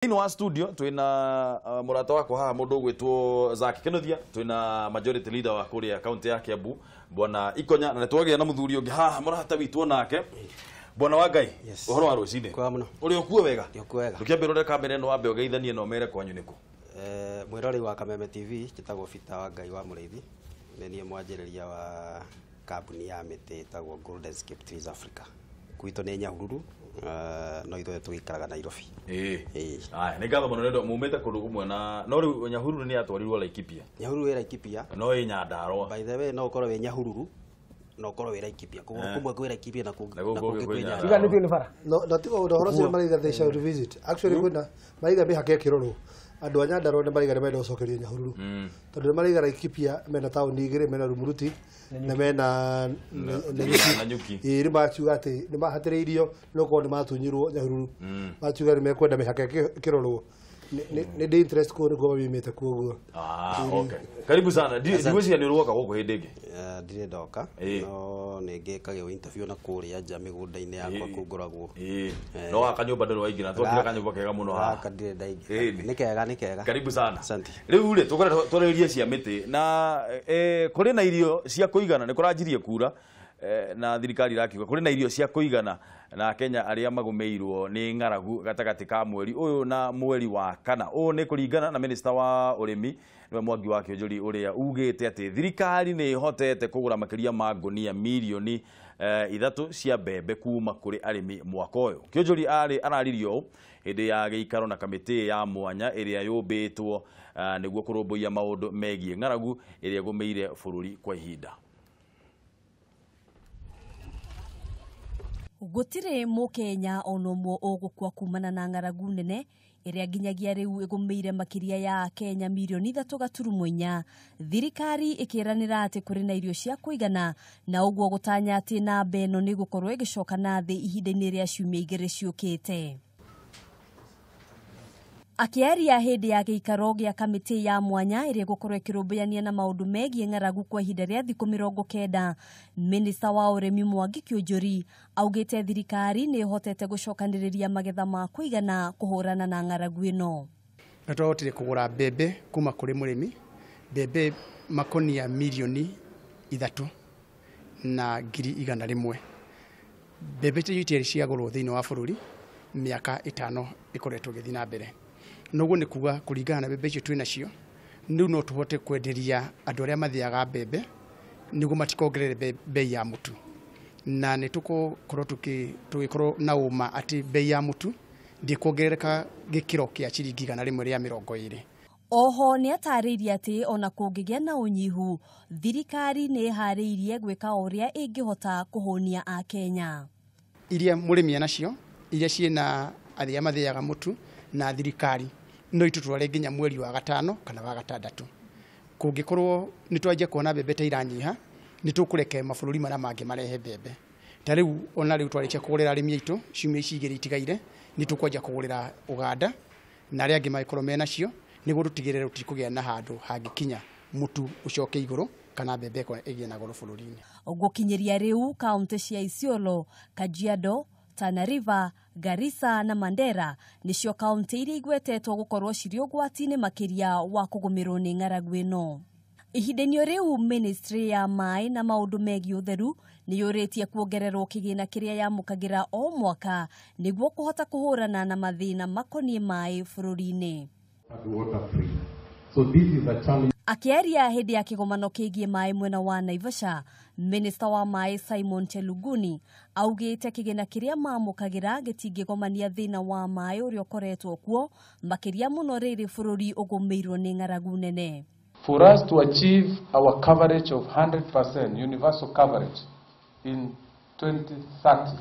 Thĩinĩ wa studio twĩna mũrata wakwa haha mũndũ ũgwĩtwo Zack Kinuthia, twĩna majority leader wa kũrĩa kaunti ya Kiambu Bwana Ikonya, na nĩtwagĩa na mũthuri ũngĩ haha mũrata witũ onake Bwana wa Ngai. Yes. Ũhoro wa rũcinĩ? Kwega mũno. Ũrĩ ũkuo wega? Ndĩ okuo wega. Ndũkĩambe ũrore kamera ĩno wambe ũgeithanie na ũmere kwanyu nĩkũ. Mwĩrorei wa Kameme TV, njĩtagwo Peter wa Ngai wa Mũrĩithi. Nĩ niĩ mwanjĩrĩria wa kambuni ya mĩtĩ ĩtagwo Golden Scape Trees Africa. Gwitũ nĩ Nyahururu, no ithuĩ tũgĩikaraga Nairobi. Ĩĩ. Ĩĩ. Aya, nĩ ngatho mũno nĩ ũndũ mumĩte kũndũ kũmwe na no rĩu Nyahururu nĩ yatwarirwo Laikipia. Nyahururu ĩ Laikipia. No ĩ Nyandarũa. By the way, no ũkorwo wĩ Nyahururu na ũkorwo wĩ Laikipia. Kũgũrũ kũmwe kwĩ Laikipia na Na gũkũ kũngĩ kwĩ kwĩ Nyandarũa. Nyandarũa. Tiga nĩ nĩ bara. No na tiga ũndũ ũhoro ũcio maraiga they shall revisit. Actually kwĩna maraiga mĩhaka ĩkĩrorwo. Andũ a Nyandarũa nĩ maraiga nĩ marenda gũcokerio Nyahururu. Tondũ nĩ maraiga Laikipia mena taũni igĩrĩ, mena Rumuruti na mena Nanyuki. Ĩĩ, nĩ makiuga atĩ nĩ mahatĩrĩirio nĩ gũkorwo nĩ matunyirwo Nyahururu. Makiuga nĩ mekwenda mĩhaka ĩkĩrorwo. Nĩ ndĩ interest kũu nĩkuo mamimĩte kuo ũguo. Ah, okay. Karibu sana. Ndigwĩciria nĩ ũrĩ woka gũkũ hĩndĩ ĩngĩ. Ndirĩ ndoka Ĩĩ. no nĩ ngĩkagĩrwo interview na kũrĩa nja mĩgũnda-inĩ yakwa Ĩĩ. kũu ngoragwo. Ĩĩ. No gaka nyũmba ndũrĩ waingĩra, twakire kanyũmba kega mũno haha. Gaka ndirĩ ndaingĩra. Ĩĩ. Nĩ kega, nĩ kega. Karibu sana. Asante. Rĩu rĩ tũkoretwo twarĩrĩrie cia mĩtĩ na kũrĩ na irio cia kũigana, nĩ kũranjirie kura na thirikari irakiuga kũrĩ na irio cia kũigana na Kenya arĩa magũmĩirwo nĩ ng'aragu gatagatĩ ka mweri ũyũ na mweri wa kana. Ũũ nĩ kũringana na minista wa ũrĩmi nĩwe Mwangi wa Kĩonjori ũrĩa ugĩte atĩ thirikari nĩ ĩhotete kũgũra makĩria ma ngũnia mirioni 3 cia mbembe kuma kũrĩ arĩmi mwaka ũyũ. Kĩonjori arĩ araririe ũũ hĩndĩ ya gĩikaro na kamĩtĩ ya mwanya ĩrĩa yũmbĩtwo nĩguo kũrũmbũiya maũndũ megiĩ ng'aragu ĩrĩa ĩgũmĩire bũrũri kwa ihinda. Gũtirĩ mũkenya ona ũmwe ũgũkua kumana na ng'aragu nene ĩrĩa nginyagia rĩu ĩgũmĩire makĩria ya Kenya mirioni 3.4. Thirikari ĩkĩranĩra atĩ kũrĩ na irio cia kũigana na ũguo gũtanya atĩ namba ĩno nĩ ĩgũkorwo ĩgĩcoka na thĩ ihinda-inĩ rĩa ciumia 2 ciũkĩte. Akĩaria hĩndĩ ya gĩikaro gĩa kamĩtĩ ya mwanya ĩrĩa ĩgũkorwo ĩkĩrũmbũyania na maũndũ megiĩ ng'aragu kwa ihinda rĩa thikũ 90, minista wa ũrĩmi Mwangi Kĩonjori augĩte thirikari nĩ ĩhotete gũcokanĩrĩria magetha ma kũigana kũhũrana na ng'aragu ĩno. Nĩ twahotire kũgũra mbembe kuma kũrĩ mũrĩmi, mbembe makonia mirioni 3 na ngiri igana rĩmwe. Mbembe icio itirĩ ciagũrwo thĩinĩ wa bũrũri mĩaka 5 ĩkoretwo ĩgĩthiĩ na mbere. Noguo nĩ kuga kũringana na mbembe icio twĩ nacio, rĩu no tũhote kwenderia andũ arĩa mathĩaga mbembe nĩguo matikongerere bei ya mũtu. Na nĩ tũgũkorwo tũgĩkorwo na ũma atĩ bei ya mũtu ndĩkuongerereka gĩkĩro kĩa ciringi 120. Oho nĩ atarĩirie atĩ ona kũngĩgĩa na ũnyihu, thirikari nĩ ĩharĩirie gwĩka o ũrĩa ĩngĩhota kũhũnia Akenya. Iria mũrĩmi enacio, iria ciĩna arĩa mathĩaga mũtu na thirikari no itũtware nginya mweri wa 5 kana wa 6. Kũngĩkorwo nĩ twanjia kuona mbembe ta iranyiha, nĩ tũkũreke mabũrũri marĩa mangĩ marehe mbembe. Ta rĩu ona rĩu twarĩkia kũgũrĩra arĩmi aitũ ciumia ici 2 itigaire, nĩ tũkwanjia kũgũrĩra Uganda na arĩa angĩ mangĩkorwo menacio, nĩguo tũtigĩrĩre tũtikũgĩa na handũ hangĩkinya mũtu ũcoke igũrũ kana mbembe ĩkorwo ĩgĩe na goro bũrũri-inĩ. Gũkinyĩria rĩu kaunti cia Isiolo, Kajiado, Tana River, Garissa na Mandera nĩcio kaunti iria igwetetwo gũkorwo cirĩ ũgwati-inĩ makĩria wa kũgũmĩrwo nĩ ng'aragu ĩno. Ihinda-inĩ rĩu ministry ya maĩ na maũndũ megiĩ ũtheru nĩ yũrĩtie kuongererwo kĩgĩna kĩrĩa yamũkagĩra o mwaka nĩguo kũhota kũhũrana na mathĩna makoniĩ maĩ bũrũri-inĩ. So this is a challenge. Akĩaria hĩndĩ ya kĩgomano kĩgiĩ maĩ mwena wa Naivasha, minista wa maĩ Simon Cheluguni augĩte kĩgĩna kĩrĩa mamũkagĩra gĩtingĩgomania thĩna wa maĩ ũrĩa ũkoretwo kuo makĩria mũno rĩrĩ bũrũri ũgũmĩirwo nĩ ng'aragu nene. For us to achieve our coverage of 100% universal coverage in 2030,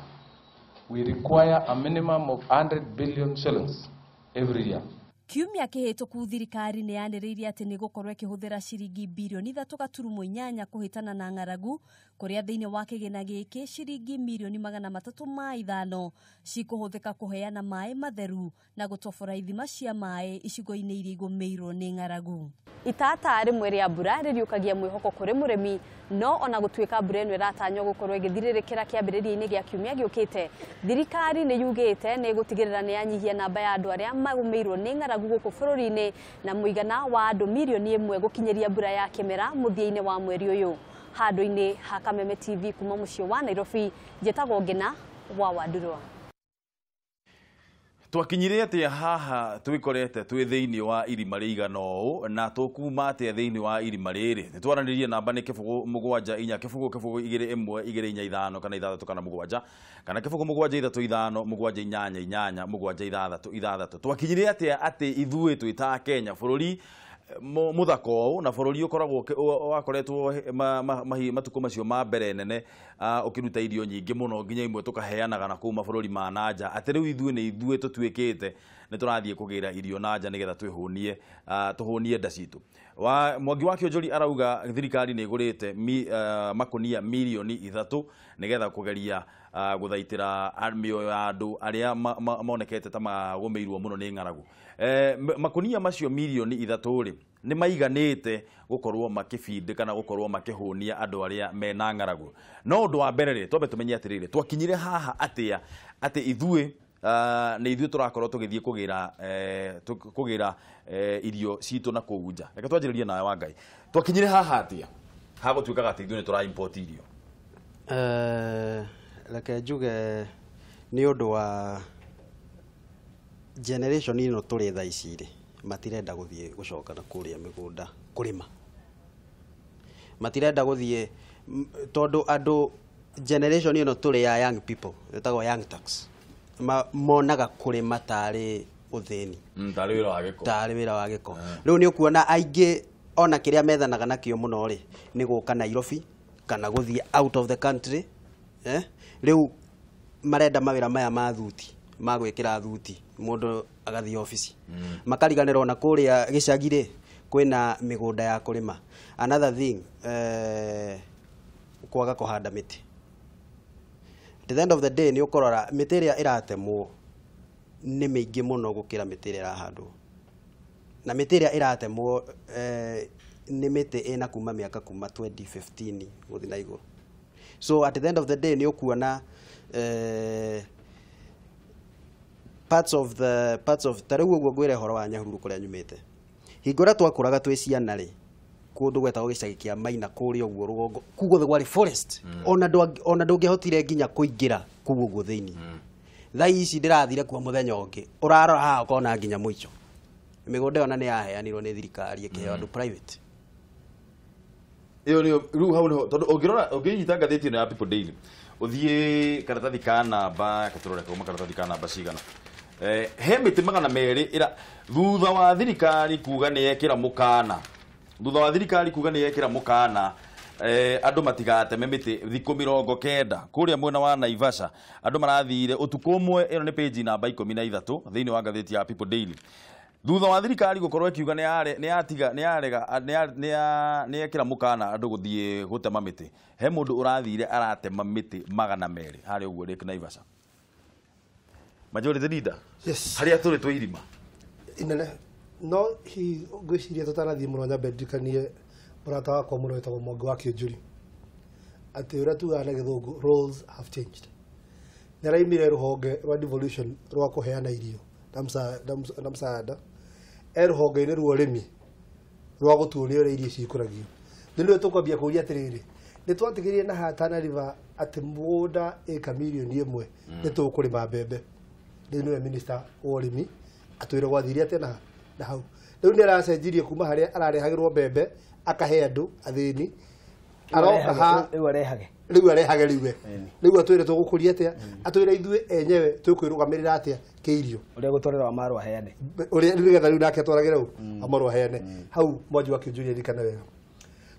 we require a minimum of 100 billion shillings every year. Kiumia kĩhĩtũku thirikari nĩ yanĩrĩirie atĩ nĩ gũkorwo ĩkĩhũthĩra ciringi birioni 3.8 kũhĩtana na ng'aragu kũrĩa thĩinĩ wa kĩgĩna gĩkĩ ciringi mirioni 305 cikũhũthĩka kũheana maĩ matheru na gũtobora ithima cia maĩ icigo-inĩ iria igũmĩirwo nĩ ng'aragu. Itata rĩmwe rĩa mbura rĩriũkagia mwĩhoko kũrĩ mũrĩmi, no ona gũtuĩka mbura ĩno ĩratanywo gũkorwo ĩgĩthirĩrĩkĩra kĩambĩrĩria-inĩ gĩa kiumia gĩũkĩte, thirikari nĩ yugĩte nĩ ĩgũtigĩrĩra nĩ yanyihia namba ya andũ arĩa magũmĩirwo nĩ ng'aragu gũkũ bũrũri-inĩ na mũigana wa andũ mirioni 1 gũkinyĩria mbura ya kĩmera mũthia-inĩ wa mweri ũyũ. Handũ-inĩ ha Kameme TV kuma mũciĩ wa Nairobi, njĩtagwo Ngina wa Wandurwa. Twakinyire atia haha twikorete twi thiini wa irima rĩigana ũũ na tũkuma atia thiini wa irima rĩrĩ? Nĩtwaranĩrie namba nĩ 0 7 4 0 0 2 1 2 4 5 kana 6 kana 7 kana 0 7 3 5 7 8 8 7 6 6. Twakinyire atia atĩ ithuĩ twĩ ta Kenya, bũrũri muthako ũũ na bũrũri ũkoragwo wakoretwo matukũ macio ma mbere nene ũkĩruta irio nyingĩ mũno nginya imwe tũkaheanaga na kũu mabũrũri ma nanja, atĩ rĩu ithuĩ nĩ ithuĩ tũtuĩkĩte nĩ tũrathiĩ kũgĩra irio nanja nĩgetha twĩhũnie tũhũnie nda citũ. Mwangi wa Kĩonjori arauga thirikari nĩ ĩgũrĩte makonia mirioni 3 nĩgetha kũgeria gũthaitĩra mĩoyo ya andũ arĩa monekete ta magũmĩirwo mũno nĩ ng'aragu. Makonia macio mirioni 3 rĩ, nĩ maiganĩte gũkorwo makĩbindi kana gũkorwo makĩhũnia andũ arĩa mena ng'aragu? No ũndũ wa mbere rĩ, twambe tũmenye atĩrĩrĩ, twakinyire haha atĩa atĩ ithuĩ nĩ ithuĩ tũrakorwo tũgĩthiĩ kũgĩra irio citũ na kũu nja? Reke twanjĩrĩrie nawe wa Ngai, twakinyire haha atĩa hagũtuĩkaga atĩ ithuĩ nĩ tũra import irio? Reke njuge nĩ ũndũ wa generation ĩno tũrĩ thaa ici rĩ, matirenda gũthiĩ gũcoka na kũrĩa mĩgũnda kũrĩma, matirenda gũthiĩ tondũ andũ generation ĩno tũrĩ ya young people ĩtagwo young tax, monaga kũrĩma tarĩ ũthĩni. Tarĩ wĩra wa gĩko. Tarĩ wĩra wa gĩko. Rĩu nĩ ũkuona aingĩ ona kĩrĩa methanaga nakĩo mũno rĩ, nĩ gũka Nairobi kana gũthiĩ out of the country, eh? Rĩu marenda mawĩra maya ma thuti, ma gwĩkĩra thuti, mũndũ agathiĩ obici, makariganĩrwo na kũrĩa gĩcagi rĩ kwĩna mĩgũnda ya kũrĩma. Another thing, kwaga kũhanda mĩtĩ. At the end of the day nĩ ũkũrora mĩtĩ ĩrĩa ĩratemwo nĩ mĩingĩ mũno gũkĩra mĩtĩ ĩrĩa ĩrahandwo, na mĩtĩ ĩrĩa ĩratemwo nĩ mĩtĩ ĩna kuma mĩaka kuma 2015 gũthiĩ na igũrũ. So at the end of the day nĩ ũkuona parts of ta rĩu ũguo ngwĩre ũhoro wa Nyahururu kũrĩa nyumĩte, hingo ĩrĩa twakũraga twĩ ciana rĩ, kũndũ gwetagwo gĩcagi kĩa Maina kũrĩa ũguo rũgongo, kũu guothe kwarĩ forest, ona ndũngĩahotire nginya kũingĩra kũu ũguo thĩinĩ. Thaa ici ndĩrathire kuo mũthenya ũngĩ, ũrarora haha ũkona nginya mũico mĩgũnda ĩyo na nĩ yaheanirwo nĩ thirikari ĩkĩheo andũ private. Ĩyo nĩyo rĩu hau nĩho, tondũ ũngĩrora ũngĩnyita ngathĩti ĩno ya People Daily, ũthiĩ karatathi ka namba, katũrore kauma karatathi ka namba cigana, he mĩtĩ 200 ĩra thutha wa thirikari kuga nĩ yekĩra mũkana, thutha wa thirikari kuga nĩ yekĩra mũkana andũ matigateme mĩtĩ thikũ 90 kũrĩa mwena wa Naivasha, andũ marathire ũtukũ ũmwe. Ĩno nĩ page namba 13 thĩinĩ wa ngathĩti ya People Daily. Thutha wa thirikari gũkorwo ĩkiuga nĩ yatiga, nĩ yarega, nĩ yekĩra mũkana andũ gũthiĩ gũtema mĩtĩ, he mũndũ ũrathire aratema mĩtĩ 200 harĩa ũguo Lake Naivasha. Majority leader. Yes. Harĩa tũrĩ twĩ irima inene. No hi ngwĩciria tũtanathiĩ mũno, nyambe ndirikanie mũrata wakwa mũno wĩtagwo Mwangi wa Kĩũnjũri atĩ ũrĩa tugaga na Gĩthũngũ, roles have changed. Nĩ araimire rũhonge rwa devolution rwa kũheana irio na msaada, e rũhonge-inĩ rwa ũrĩmi rwa gũtuonia ũrĩa irio ici ikũragio. Nĩ nĩwe tũkwambia kũũria atĩrĩrĩ, nĩ twatigĩrire na haha Tana River atĩ mũgũnda ĩka mirioni 1 nĩ tũkũrĩma mbembe. Rĩu nĩwe minister wa ũrĩmi, atwĩre gwathire atĩa na hau. Rĩu nĩ aracenjirie kuma harĩa ararehagĩrwo mbembe akahe andũ athĩni, aroka ha Rĩu arehage. Rĩu arehage. Rĩu we rĩu atwĩre tũgũkũria atĩa, atwĩre ithuĩ enyewe tũkwĩrũgamĩrĩra atĩa kĩirio. Ũrĩa gũtwarĩra wa marũa aheane. Ũrĩa nĩgetha rĩu nake atwaragĩre ũ amarũa aheane hau. Mwangi wa Kĩũnjũria, ririkana wega.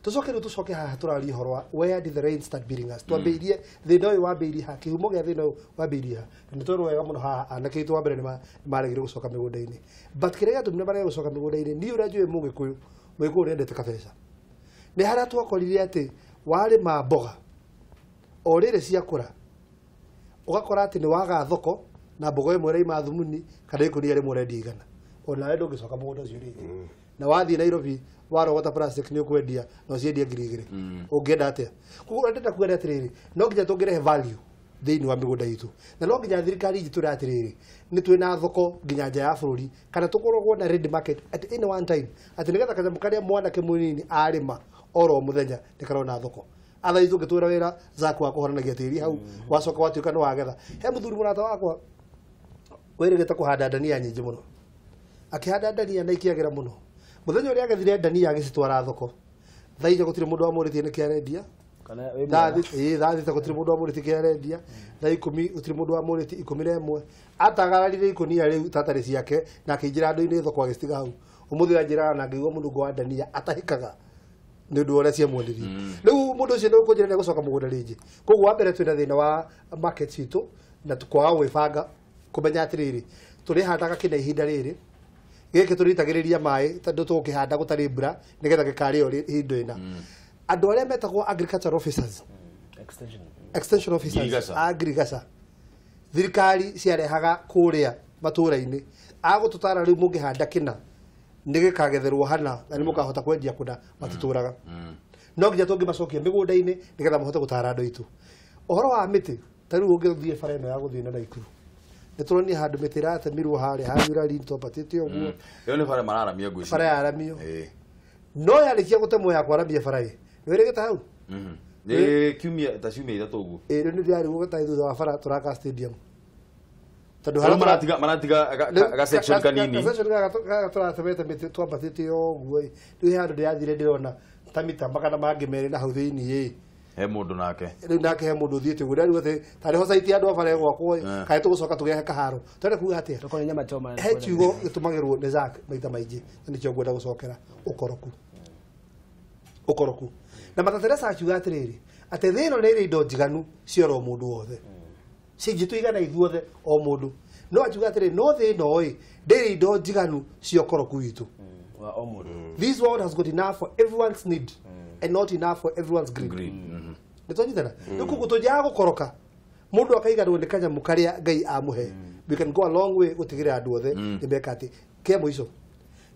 Tũcoke rĩu, tũcoke haha tũraria ũhoro wa where did the rain start beating us. Twambĩirie thĩna ũyũ wambĩirie ha, kĩhumo gĩa thĩna ũyũ wambĩirie ha, na nĩ twerwo wega mũno haha anake aitũ wa mbere nĩ maregire gũcoka mĩgũnda-inĩ, but kĩrĩa gĩatũmire marege gũcoka mĩgũnda-inĩ, niĩ ũrĩa njũĩ Mũgĩkũyũ, Mũgĩkũyũ nĩendete kabeca, nĩ harĩa twakorire atĩ warĩma mboga o rĩrĩ ciakũra, ũgakora atĩ nĩ waga thoko na mboga ĩmwe ĩraima thumuni kana ikũnia rĩmwe ũrendia 100. Onawe ndũngĩcoka mũgũnda ũcio rĩngĩ. Na wathiĩ Nairobi warogota plastic nĩ ũkwendia na ũciendia 2,000. Ũngĩenda atĩa? Koguo ndĩrenda kuga atĩrĩrĩ, no nginya tũngĩrehe value thĩinĩ wa mĩgũnda itũ, na no nginya thirikari ĩtwĩre atĩrĩrĩ, nĩ twĩna thoko nginya nja ya bũrũri, kana tũkoragwo na ready market at any one time, atĩ nĩgetha kanyamũ karĩa mwanake mũnini arĩma oro mũthenya nĩ karona thoko. Otherwise ũngĩtwĩra wĩra zaku wa kũhoranagia tĩri hau, wacoka watuĩka nĩ wagetha. He mũthuri mũrata wakwa wĩrĩgĩte kũhanda ndania nyingĩ mũno, akĩhanda ndania na ikĩagĩra mũno. Mũthenya ũrĩa agethire ndania agĩcitwara thoko, thaa inya gũtirĩ mũndũ wamũrĩtie nĩkĩ arendia. Thaa thita gũtirĩ mũndũ wamũrĩtie kĩrĩa arendia. Thaa 10 gũtirĩ mũndũ wamũrĩtie, 11. Atagararire ikũnia rĩu tatarĩ ciake na akĩingĩra andũ-inĩ thoko agĩcitiga hau. Ũmũthĩ anjĩraga na ngĩigua mũnungo wa ndania atahĩkaga nĩ ũndũ wa ũrĩa ciamuonirie. Rĩu mũndũ ũcio nĩ ũkũnjĩra nĩ egũcoka mũgũnda rĩngĩ. Koguo wa mbere twĩna thĩna wa market citũ na kwaga gwĩbanga, kũmenya atĩrĩrĩ, tũrĩhandaga kĩna ihinda rĩrĩ, gĩkĩ tũrĩitagĩrĩria maĩ tondũ tũgũkĩhanda gũtarĩ mbura nĩgetha gĩkarĩo ihinda ĩna. Andũ arĩa metagwo agriculture officers, extension officers, agriculture, thirikari ciarehaga kũrĩa matũũra-inĩ agũtũtara rĩu mũngĩhanda kĩna nĩ gĩkagetherwo hana na nĩ mũkahota kwendia kũna, matitũraga. No nginya tũngĩmacokia mĩgũnda-inĩ nĩgetha mahote gũtara andũ aitũ. Ũhoro wa mĩtĩ, ta rĩu ũngĩthiĩ bara ĩno ya gũthiĩ na Naikuru, nĩ tũronire handũ mĩtĩ ĩratemirwo harĩa hanyura twambatĩte ũguo. Ĩyo nĩ bara mararamia ngwĩciria. Bara yararamio. No yarĩkia gũtemwo ya kwaramia bara ĩ, nĩ wĩrĩgĩte hau? Nĩ kiumia ta ciumia ithatũ ũguo. Ĩ, rĩu nĩ ndĩrarigwo ta thutha wa bara tũraka stadium. Tondũ harĩa maratiga ga section kanini. Ga section gaka tũratemete mĩtĩ twambatĩte ũguo ĩ. Rĩu he handũ ndĩrathire ndĩrona ta mita 200 na hau thĩinĩ ĩ. He mũndũ nake. Rĩu nake he mũndũ ũthiĩte ũguo. Ndĩrarigwo atĩ tarĩ ho site andũ a bara ĩgwakwo ĩ, kana tũgũcoka tũgĩake kaharo. Tũrenda kuga atĩa? He kiugo gĩtũmagĩrwo nĩ Zack maita maingĩ, na nĩkĩo ngwenda gũcokera, ũkoroku. Ũkoroku. Na Mother Teresa akiuga atĩrĩrĩ, atĩ thĩ ĩno nĩ ĩrĩ indo njiganu cia oro mũndũ wothe, cingĩtũigana ithuothe o mũndũ. No akiuga atĩrĩrĩ, no thĩ ĩno ĩ ndĩrĩ indo njiganu cia ũkoroku witũ. This world has got enough for everyone's need and not enough for everyone's greed. Nĩ twanyitana? Rĩu koguo tũngĩaga gũkoroka, mũndũ akaiganwo nĩ kanyamũ karĩa Ngai amũhe, we can go a long way gũtigĩrĩra andũ othe nĩ meka atĩ. Kĩa mũico,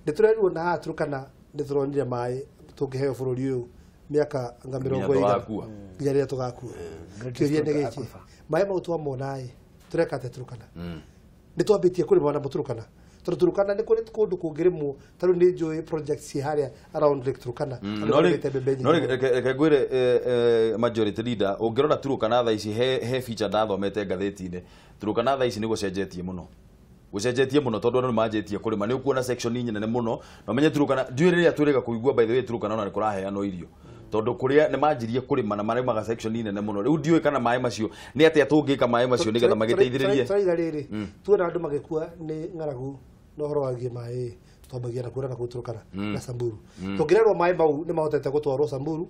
nĩ tũrerirwo na haha Turkana nĩ tũronire maĩ tũngĩheo bũrũri ũyũ mĩaka anga 40 nginya rĩrĩa tũgakua. Kĩũria nĩ gĩkĩ, maĩ mau twamona ĩ, tũreka atĩa Turkana? Nĩ twambĩtie kũrĩma namo Turkana, tondũ Turkana nĩ kũrĩ kũndũ kũngĩrĩmwo, ta rĩu nĩ njũĩ projects ciĩ harĩa around Lake Turkana. No reke ngwĩre majority leader, ũngĩrora Turkana thaa ici he feature ndathomete ngathĩti-inĩ, Turkana thaa ici nĩ gũcenjetie mũno. Gũcenjetie mũno tondũ andũ nĩ manjĩtie kũrĩma. Nĩ ũkuona section nene mũno na ũmenye Turkana, ndiũĩ rĩrĩa twĩrĩga kũigua by the way Turkana ona nĩ kũraheanwo irio, tondũ kũrĩa nĩ manjirie kũrĩma na marĩmaga section nene mũno. Rĩu ndiũĩ kana maĩ macio nĩ atĩa tũngĩka maĩ macio nĩgetha magĩteithĩrĩrie. Tũraiga rĩrĩ, tuona andũ magĩkua nĩ ng'aragu na ũhoro wagiĩ maĩ, twambagia na kuona na kũu Turkana na Samburu. Tũngĩrerwo maĩ mau nĩ mahotete gũtwarwo Samburu,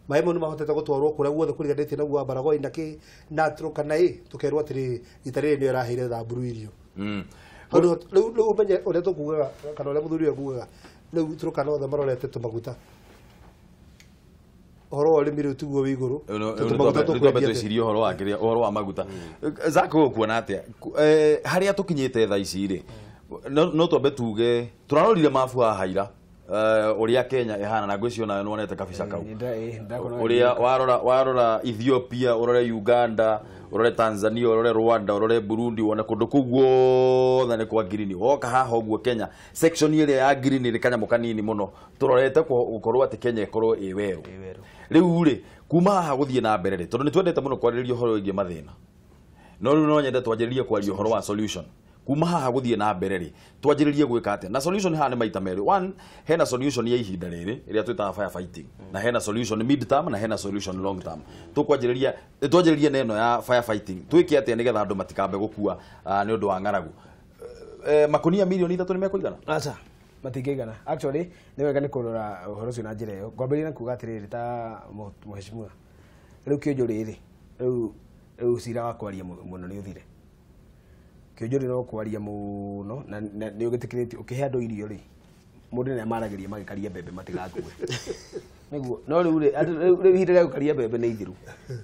maĩ mau nĩ mahotete gũtwarwo kũrĩa guothe kũriganĩtie na guo Baragoi na kĩ na Turkana ĩ, tũkerwo atĩrĩrĩ, rita rĩrĩ nĩyo ĩraheire Samburu irio. Rĩu ũmenye ũrĩa tũkugaga kana ũrĩa mũthuri ũyũ akugaga, rĩu Turkana othe marorete tũmaguta. Ũhoro wa ũrĩmi rĩu tiguo wĩ igũrũ. Twambe twĩcirie ũhoro wa kĩrĩa, ũhoro wa maguta. Zack, ũyũ ũkuona atĩa harĩa tũkinyĩte thaa ici rĩ? No twambe tuge tũrarorire mabu haha ira ũrĩa Kenya ĩhana, na ngwĩciria onawe nĩwonete kabica kau. Ũrĩa warora Ethiopia, ũrore Uganda, ũrore Tanzania, ũrore Rwanda, ũrore Burundi, wone kũndũ kũu guothe nĩ kwa ngirini. Woka haha ũguo Kenya, section ĩrĩa ya ngirini ĩrĩ kanyamũ kanini mũno, tũrorete gũkorwo atĩ Kenya ĩkorwo ĩ werũ. Rĩu rĩ, kuma haha gũthiĩ na mbere rĩ, tondũ nĩ twendete mũno kwarĩrĩria ũhoro wĩgiĩ mathĩna, no rĩu no nyende twanjĩrĩrie kwaria ũhoro wa solution. Kuma haha gũthiĩ na mbere rĩ, twanjĩrĩrie gwĩka atĩa? Na solution haha nĩ maita merĩ. One, hena solution ya ihinda rĩrĩ ĩrĩa twĩtaga firefighting, na hena solution mid term na hena solution long term. Tũkwanjĩrĩria twanjĩrĩrie na ĩno ya firefighting. Twĩke atĩa nĩgetha andũ matikambe gũkua nĩ ũndũ wa ng'aragu? Makunia 3 milioni nĩ mekũigana? Aca, matingĩigana. Actually nĩ wega nĩ kũrora ũhoro ũcio na njĩra ĩyo. Ngwambĩrĩria na kuga atĩrĩrĩ, ta mheshimiwa, rĩu kĩũnjũ rĩrĩ, rĩu cira wa kwaria mũno nĩ ũthire. Kĩũnjũ no kwaria mũno na nĩ ũgĩtĩkĩrĩtie ũkĩhe andũ irio rĩ, mũndũ nĩ amaragĩria magĩkaria mbembe matigakue. Nĩguo, no rĩu rĩ, rĩu ihinda rĩa gũkaria mbembe nĩ ithiru.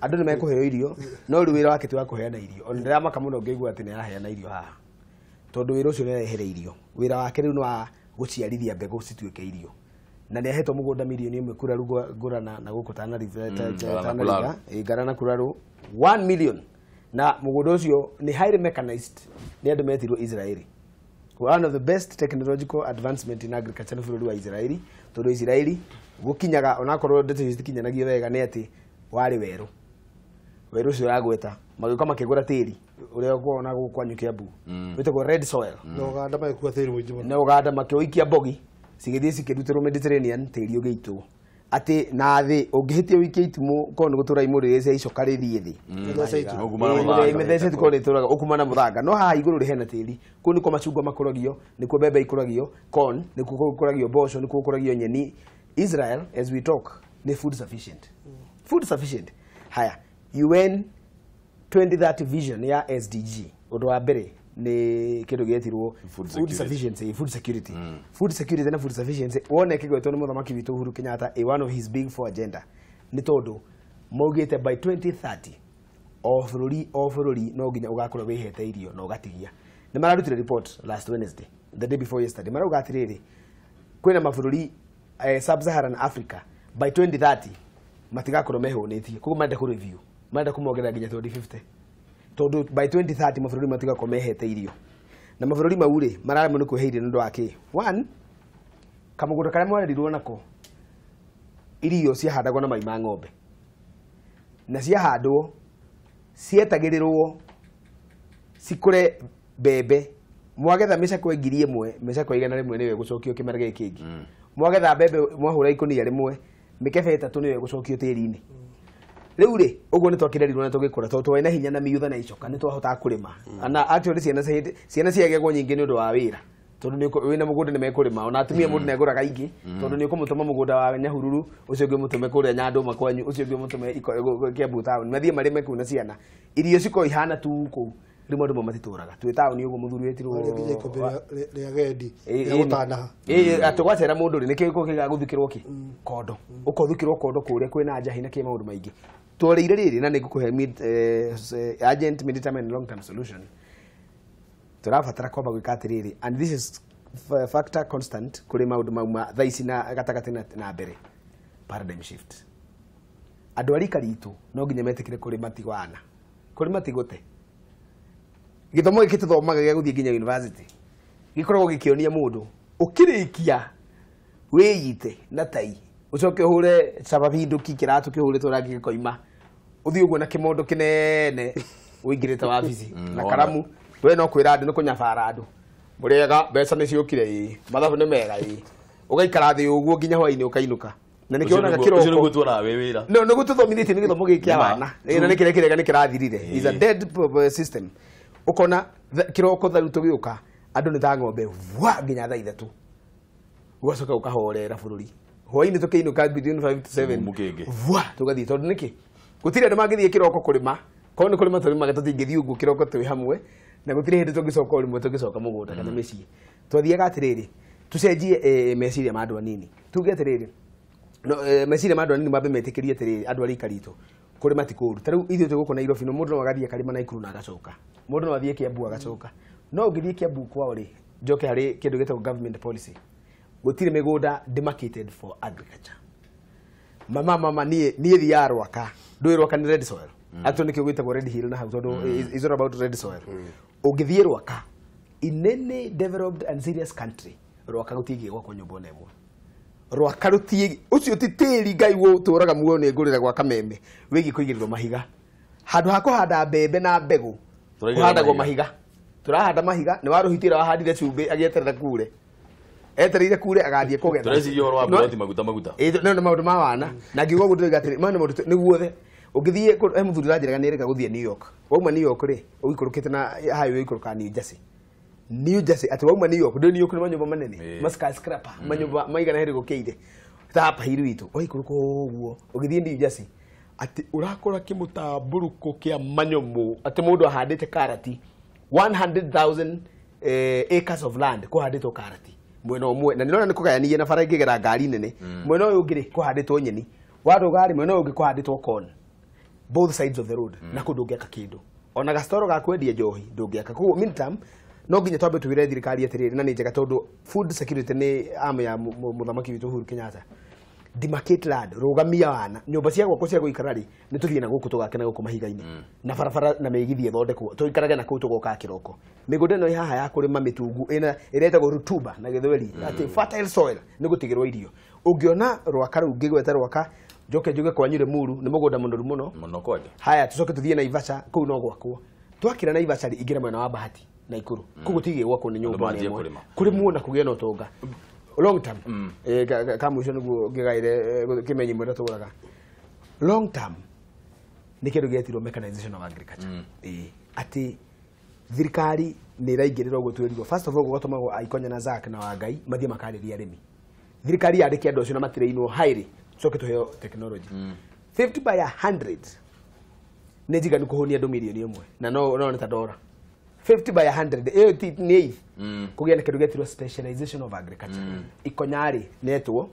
Andũ nĩ mekũheo irio, no rĩu wĩra wake ti wa kũheana irio. Ona ndĩramaka mũno ngĩigua atĩ nĩ araheana irio haha. Tondu wĩra ũcio nĩarehereirio. Wĩra wake rĩu nĩ wa gũciarithia mbegũ cituĩke irio. Na nĩ ahetwo mũgũnda mirioni 1 kura ngũrana na gũkũ Tana River, Tana River, Ngarana Kuraru 1 million. Na mũgũnda ũcio nĩ highly mechanized, nĩ andũ metirwo Israeli. One of the best technological advancement in agriculture bũrũri wa Israeli, tondũ Israeli gũkinyaga onakorwo ndeto icio citikinyanagio wega nĩ atĩ warĩ werũ. Werũ ũcio ũragweta magĩũka makĩgũra tĩri ũrĩa ũkuona gũkũ kwanyu Kiambu wĩtagwo red soil. Na Uganda magĩkua tĩri mũingĩ mũno. Na Uganda makĩũikia mbogi cigĩthiĩ cikĩrutĩrwo Mediterranean tĩri ũgĩitwo atĩ na thĩ ũngĩhĩtia ũikie itimũ korwo nĩ gũtũra imũrĩ rĩrĩa cia icoka rĩthiĩ thĩ. Mĩthece itikorwo rĩtũraga ũkuma na mũthanga no haha igũrũ rĩ hena tĩri kũu nĩkuo macungwa makũragio nĩkuo mbembe ikũragio corn nĩkuo gũkũragio mboco nĩkuo gũkũragio nyeni. Israel as we talk nĩ food sufficient. Food sufficient. Haya UN 2030 vision ya SDG ũndũ wa mbere nĩ kĩndũ gĩetirwo food sufficiency, food security. Food security na food sufficiency wone kĩgwetwo nĩ mũthamaki witũ Uhuru Kenyatta a one of his big four agenda nĩ tondũ maugĩte by 2030 o bũrũri no nginya ũgakorwo wĩhete irio na ũgatigia. Nĩ mararutire report last Wednesday, the day before yesterday, marauga atĩrĩrĩ kwĩna mabũrũri sub-Saharan Africa by 2030 matigakorwo mehũnĩtie koguo marenda kũ review, marenda kũmongerera nginya 2050 tondũ by 2030 mabũrũri matigakorwo mehete irio na mabũrũri mau rĩ mararemwo nĩ kwĩhe irio nĩ ũndũ wa kĩ? One, kamũgũnda karĩa mwarerirwo nako irio ciahandagwo na mai ma ng'ombe na ciahandwo cietagĩrĩrwo cikũre mbembe mwagetha mĩcakwe 1000 mĩcakwe 100 nĩyo ĩgũcokio kĩmera gĩkĩ kĩngĩ mwagetha mbembe mwahũra ikũnia rĩmwe mĩkebe 3 nĩyo ĩgũcokio tĩri-inĩ. Rĩu rĩ ũguo nĩ twakĩrerirwo na tũgĩkũra tondũ twarĩ na hinya na mĩutha na icoka nĩ twahotaga kũrĩma na actually ciana ciagĩagwo nyingĩ nĩ ũndũ wa wĩra tondũ nĩ wĩna mũgũnda nĩ mekũrĩma ona atumia mũndũ nĩ agũraga ingĩ tondũ nĩ ũkũmũtũma mũgũnda wa Nyahururu ũcio ũngĩ ũmũtũme kũrĩa Nyandũma kwanyu ũcio ũngĩ ũmũtũme Kiambu town mathiĩ marĩme kũu na ciana irio cikorwo ihana tu kũu rĩu maũndũ mau matitũraga twĩ taũni ũguo mũthuri wetirwo nginya ikũmbĩ rĩa gendi rĩa gũtanaha atĩ gwacera mũndũ rĩ nĩkĩo gĩgagũthukĩrwo kĩ kondo ũkothukĩrwo kondo kũrĩa kwĩna njahi na kĩ maũndũ maingĩ twarĩire rĩrĩ na nĩngũkũhe urgent mid term and long term solution tũrabatara kwamba gwĩka atĩrĩrĩ and this is factor constant kũrĩ maũndũ mau ma thaa ici na gatagatĩ na mbere paradigm shift. Andũ a rika ritũ no nginya metĩkĩre kũrĩma ti wana kũrĩma ti gũte gĩthomo gĩkĩ tũthomaga gĩa gũthiĩ nginya university gĩkoragwo gĩkĩonia mũndũ ũkĩrĩkia wĩyite na tai ũcoke ũhũre cababindũki kĩratũ kĩhũrĩtwo rangi gĩkoima ũthiĩ ũguo na kĩmondo kĩnene ũingĩrĩte wabici na karamu we no kwĩra andũ nĩ kũnyabara andũ mũrĩega mbeca nĩ ciũkire ĩĩ mathabu nĩ mega ĩĩ ũgaikara thĩ ũguo nginya hwainĩ ũkainũka na nĩkĩo wonaga kĩroko ũcio nĩguo tuonaga wĩ wĩra no nĩguo tũthomithĩtie nĩ gĩthomo gĩkĩ kĩa wana na nĩ kĩrĩa kĩrega nĩ kĩrathirire is a dead system ukona kiroko tharu tugiuka andu ni ta ng'ombe wa nginya thaa 3 ugacoka ukahorera bururi hwaini tukiinuka between 5 to 7 wa tugathii tondu niki gutire andu mangithie kiroko kurima korwo ni kurima turimaga tutingithii uguo kiroko twi hamwe na gutire hindi tungicoka urimwe tungicoka mugunda kana micii twathiaga atiriri tucenjie meciria ma andu anini tuge atiriri meciria ma andu anini mambe metikirie atiriri andu a rika ritu kurima ti kũũru ta rĩu ithuĩ twĩ gũkũ Nairobi no mũndũ no agathiĩ akarĩma Naikuru na agacoka mũndũ no athiĩ Kiambu agacoka no ũngĩthiĩ Kiambu kwao rĩ njoke harĩ kĩndũ gĩtagwo government policy gũtirĩ mĩgũnda demarcated for agriculture mama niĩ thiaga Rwaka ndũĩ Rwaka nĩ red soil actually nĩkĩo gwĩtagwo red hill na hau tondũ is all about red soil ũngĩthiĩ Rwaka in any developed and serious country Rwaka gũtingĩ gwakwo nyũmba ona ĩmwe Rwaka rũtiĩ ũcio ti tĩri Ngai ũtũraga muoyo nĩ ngũrĩra gwa kameme wĩgiĩ kũigĩrĩrwo mahiga handũ ha kũhanda mbembe na mbegũ kũhandagwo mahiga tũrahanda mahiga nĩ warũhitĩra wahandire cumbĩ agĩeterera kure etereire kure agathiĩ kũgetha tũreciria ũhoro wa ploti maguta no nĩ maũndũ ma wana na ngiuga ũguo ndĩroiga atĩrĩ maya nĩ maũndũ nĩ guothe ũngĩthiĩ he mũthuri ũranjĩraga nĩ erĩga gũthiĩ New York wauma New York rĩ ũikũrũkĩte na highway ũikũrũkaga New Jersey New Jersey ati wauma New York New York nĩ manyũmba manene ma skyscraper manyũmba maigana hĩrĩ gũkĩire ta hapa hiru itũ ũikũrũka ũguo ũgĩthiĩ New Jersey ati ũrakora kĩmũtambũrũko kĩa manyũmũ atĩ mũndũ ahandĩte karati 100,000 acres of land kũhandĩtwo karati mwena ũmwe na nĩrona nĩ kũgayanirie na bara ĩngĩgera ngari nene mwena ũyũ ũngĩ rĩ kũhandĩtwo nyeni warũga rĩ mwena ũyũ ũngĩ kũhandĩtwo corn both sides of the road na kũndũ ũngĩaka kĩndũ ona gastoro ga kwendia njohi ndũngĩaka koguo meantime No nginya twambe twĩre thirikari atĩrĩrĩ, na nĩ njega tondũ food security nĩ amu ya mũthamaki witũ Uhuru Kenyatta. Demarcate land, rũgamia wana nyũmba cia gwakwo cia gũikara rĩ, nĩ tũthiĩ na gũkũ tũgake na gũkũ mahiga-inĩ na barabara na mĩgithi ĩthondekwo, tũikarage na kũu tũgokaga kĩroko. Mĩgũnda ĩno ĩ haha ya kũrĩma mĩtungu ĩna ĩrĩa ĩtagwo rutuba na gĩthweri, atĩ fertile soil nĩ gũtigĩrwo irio. Ũngĩona Rwaka rũu, ngĩgweta Rwaka njoke njuge kwanyu Limuru nĩ mũgũnda mũnoru mũno Mũno kwanja. Haya, tucoke tuthiĩ Naivasha, kũu no gwakwo. Twakĩra Naivasha rĩ, ingĩra mwena wa Bahati Naikuru, kũu gũtigĩ gwakwo nĩ nyũmba Andũ manjie ona ĩmwe. Kũrĩma. Kũrĩmwo na kũgĩe na ũtonga long term. Ka mũico nĩguo ngĩgaĩre kĩmenyi mwena tũgũraga long term nĩ kĩndũ gĩetirwo mechanization of agriculture. Atĩ thirikari nĩ ĩraingĩrĩra ũguo twĩrirwo. First of all, gũgatũmagwo Aikonya na Zack na Wangai mathiĩ makarĩrie arĩmi. Thirikari yandĩke andũ acio na matirĩinwo highly, tucoke tũheo technology. 50 by 100 nĩ njiganu kũhũnia andũ mirioni 1, na no nĩ ta dora 50 by 100 ĩyo nĩ eighth. Kũgĩa na kĩndũ gĩetirwo specialization of agriculture. Ikonyarĩ netwo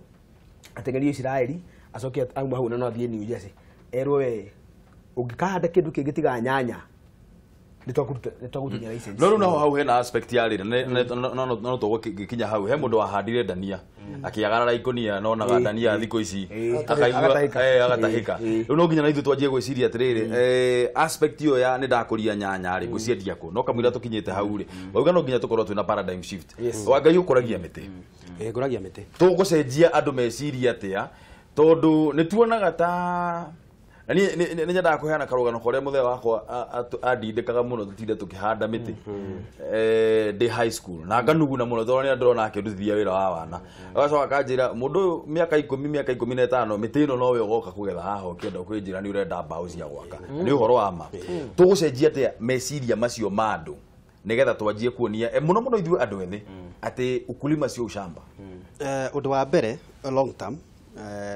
ateng'erio Isiraeli, acoke auma hau na no athiĩ New Jersey, erwo we ũngĩkahanda kĩndũ kĩngĩ tiga nyanya, nĩ twagũtunya license. No rĩu naho hau hena aspect ya rĩrĩ, no tũgũkinya hau he mũndũ wahandire ndania akĩagarara ikũnia, nonaga ndania thikũ ici akaigua Agatahĩka. Agatahĩka. Rĩu no nginya na ithuĩ twanjie gwĩciria atĩrĩrĩ, aspect ĩyo ya nĩ ndakũria nyanya rĩ, ngũciendia kũ? No kamũira tũkinyĩte hau rĩ, wauga no nginya tũkorwo twĩna paradigm shift. Wangai ũkũragia mĩtĩ. Ngũragia mĩtĩ. Tũgũcenjia andũ meciria atĩa, tondũ nĩ tuonaga ta na niĩ nĩ nyendaga kũheana karũgano karĩa mũthee wakwa andindĩkaga mũno tũtinde tũkĩhanda mĩtĩ ndĩ high school, na nganuguna mũno tondũ nĩ ndĩrona akĩndutithia wĩra wa wana. Agacoka akanjĩra, mũndũ ũyũ mĩaka 10, mĩaka 15, mĩtĩ ĩno nowe ũgoka kũgetha haha ũkĩenda kwĩnjĩra nĩ ũrenda mbaũ cia gwaka. Nĩ ũhoro wa ma. Tũgũcenjia atĩa meciria macio ma andũ nĩgetha twanjie kuonia mũno mũno ithuĩ andũ ethĩ atĩ ukulima sio ushamba? Ũndũ wa mbere, long term,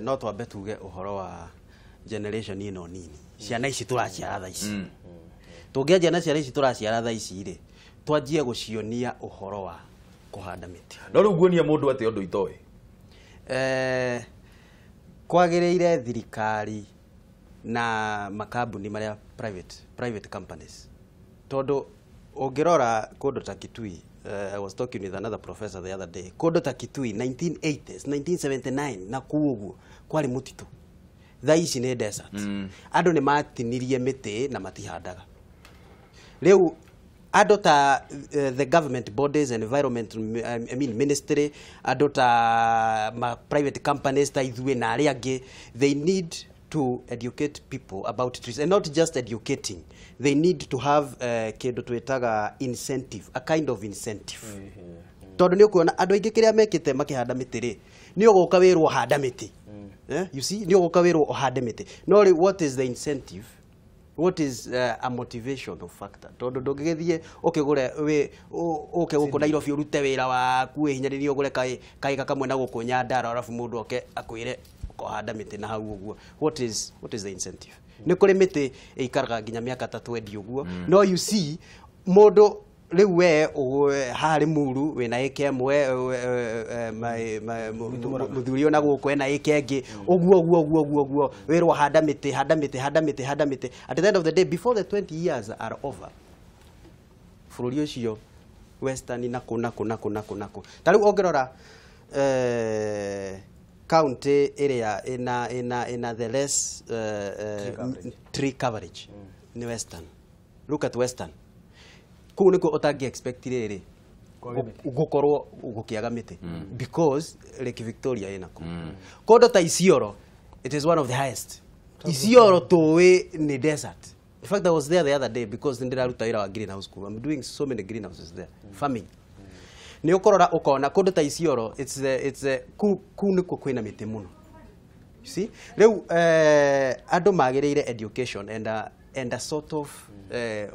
no twambe tuge ũhoro wa generation ĩno nini, ciana ici tũraciara thaa ici. Tũngĩanjia na ciana ici tũraciara thaa ici rĩ, twanjie gũcionia ũhoro wa kũhanda mĩtĩ. No rĩu nguonia mũndũ atĩ ũndũ itoĩ? Kwagĩrĩire thirikari na makambuni marĩa private companies, tondũ ũngĩrora kũndũ ta Kitui, I was talking with another professor the other day, kũndũ ta Kitui 1980s, 1979 na kũu ũguo kwarĩ mũtitũ, thaa ici nĩ desert. Andũ nĩ matinirie mĩtĩ na matihandaga. Rĩu andũ ta the government bodies, environment, I mean ministry, andũ ta ma private companies ta ithuĩ na arĩa angĩ, they need to educate people about trees, and not just educating, they need to have kĩndũ twĩtaga incentive, a kind of incentive, tondũ nĩ ũkuona andũ aingĩ kĩrĩa mekĩte makĩhanda mĩtĩ rĩ, nĩ ũgũka wĩrwo handa mĩtĩ. You see, nĩ ũgũka wĩrwo ũhande mĩtĩ, no rĩ, what is the incentive? What is a motivation of factor? Tondũ ndũngĩgĩthiĩ ũkĩgũre wĩ ũke gũkũ Nairobi ũrute wĩra waku wĩhinyĩrĩrie ũgũre kaĩka kamwe na gũkũ Nyandarua, arabu mũndũ oke akwĩre ũkahanda mĩtĩ na hau ũguo. What is the incentive? Nĩ kũrĩ mĩtĩ ĩikaraga nginya mĩaka ta 20 ũguo, no you see, mũndũ rĩu we haha Limuru wĩna ĩka ĩmwe, mũthuri ona gũkũ ena ĩka ĩngĩ, ũguo ũguo ũguo ũguo ũguo, wĩrwo handa mĩtĩ, handa mĩtĩ, handa mĩtĩ, handa mĩtĩ. At the end of the day, before the 20 years are over, bũrũri ũcio western na kũ na kũ na kũ na kũ na kũ, ta rĩu ũngĩrora county ĩrĩa ĩna the less tree coverage nĩ Western. Look at Western, kũu nĩkuo ũtangĩ expect rĩrĩ gũkorwo gũkĩaga mĩtĩ, because Lake Victoria ĩna kũu. Kũndũ ta Isiolo, it is one of the highest. Isiolo tũĩ nĩ desert. In fact, I was there the other day because ndĩraruta wĩra wa greenhouse kũu. I'm doing so many greenhouses there, farming. Nĩ ũkũrora ũkona kũndũ ta Isiolo, it's kũu nĩkuo kwĩna mĩtĩ mũno. You see, rĩu andũ magĩrĩire education and a sort of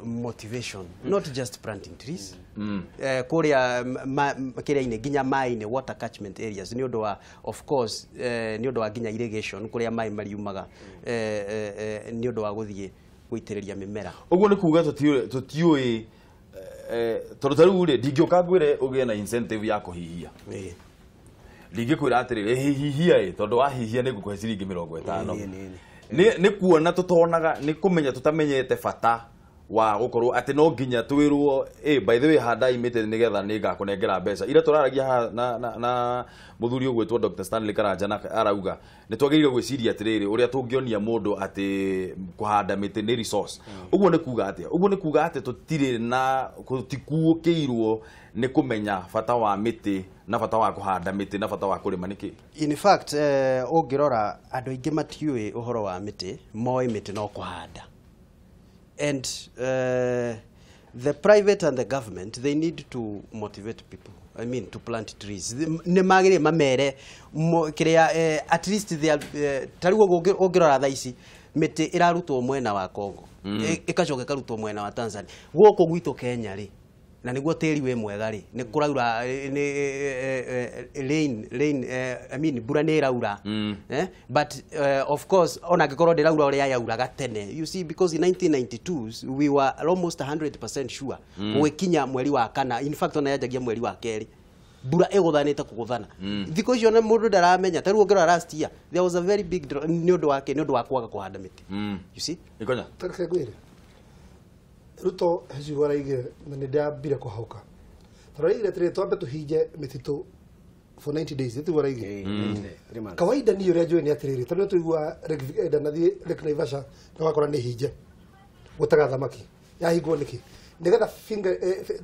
motivation, not just planting trees kũrĩa kĩrĩa-inĩ nginya maĩ-inĩ, water catchment areas, nĩ ũndũ wa, of course, nĩ ũndũ wa nginya irrigation, kũrĩa maĩ mariumaga nĩ ũndũ wa gũthiĩ gũitĩrĩria mĩmera. Ũguo nĩ kuga tũtiũĩ tondũ ta rĩu rĩ, ndingĩũka ngwĩre ũgĩe na incentive ya kũhihia. Ndingĩkwĩra atĩrĩrĩ, hihia ĩ, tondũ wahihia nĩ ngũkũhe ciringi 50. Nĩ kuona tũtonaga, nĩ kũmenya tũtamenyete bata. wa gukorwo ati no nginya twirwo by the way handai mĩtĩ nĩgetha nĩngakũnengera mbeca ira tũraragia haha na mũthuri ũgwĩtwo Dr. Stanley Karanja na arauga nĩ twagĩrĩire gwĩciria atĩrĩrĩ ũrĩa tũngĩonia mũndũ atĩ kũhanda mĩtĩ nĩ resource. Ũguo nĩ kuga atĩa? Ũguo nĩ kuga atĩ tũtirĩ na tũtikuũkĩirwo nĩ kũmenya bata wa mĩtĩ na bata wa kũhanda mĩtĩ na bata wa kũrĩma nĩkĩ? In fact, ũngĩrora andũ aingĩ matiũĩ ũhoro wa mĩtĩ, moĩ mĩtĩ no kũhanda. And the private and the government, they need to motivate people. I mean, to plant trees. Nĩ magĩrĩire mamere kĩrĩa at least they are ta rĩu ũguo ũngĩrora thaa ici mĩtĩ ĩrarutwo mwena wa Congo, ĩgacoka ĩkarutwo mwena wa Tanzania. Gũkũ gwitũ Kenya rĩ, na nĩguo tĩri wĩ mwega rĩ, nĩ kũraura nĩ rain I mean mbura nĩ ĩraura. But of course ona angĩkorwo ndĩraura ũrĩa yauraga tene, you see, because in 1992 we were almost 100% sure gũgĩkinya mweri wa kana, in fact ona yanjagia mweri wa kerĩ mbura ĩgũthanĩte kũgũthana. Thikũ icio na mũndũ ndaramenya. Ta rĩu ũngĩrora last year there was a very big drought nĩ ũndũ wa kĩ? Nĩ ũndũ wa kwaga kũhanda mĩtĩ. You see? Ikonya. Tareke ngwĩre Ruto he ciugo araigire na nĩ ndambire kũhauka tondũ araigire atĩrĩrĩ twambe tũhinge mĩtitũ for 90 days nĩtiguo araigire. Kawaida niĩ ũrĩa njũĩ nĩ atĩrĩrĩ tondũ nĩtũigua ndanathiĩ Lake Naivasha na ũgakora nĩ hinge gũtega thamaki yahingwo nĩkĩ nĩgetha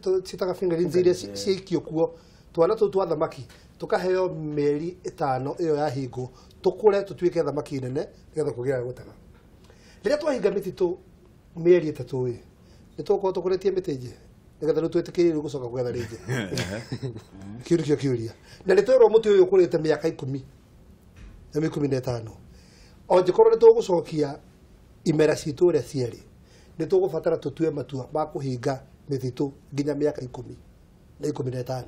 ciĩtaga fingerlings iria ciaikio kuo twana tũu twa thamaki tũkaheo mĩeri 5 ĩyo yahingwo tũkũre tũtuĩke thamaki nene nĩgetha kũgĩa gũtega. Rĩrĩa twahinga mĩtitũ mĩeri 3 ĩ nĩ tũgũkorwo tũkũrĩtie mĩtĩ ĩngĩ nĩgetha rĩu twĩtĩkĩrĩrwo gũcoka kũgetha rĩngĩ. Kĩu nĩkĩo kĩũria. Na nĩ twerwo mũtĩ ũyũ ũkũrĩte mĩaka 10 na 15 o ngĩkorwo nĩ tũgũcokia imera citũ ũrĩa ciarĩ nĩ tũgũbatara tũtue matua ma kũhinga mĩtitũ nginya mĩaka 10 na 15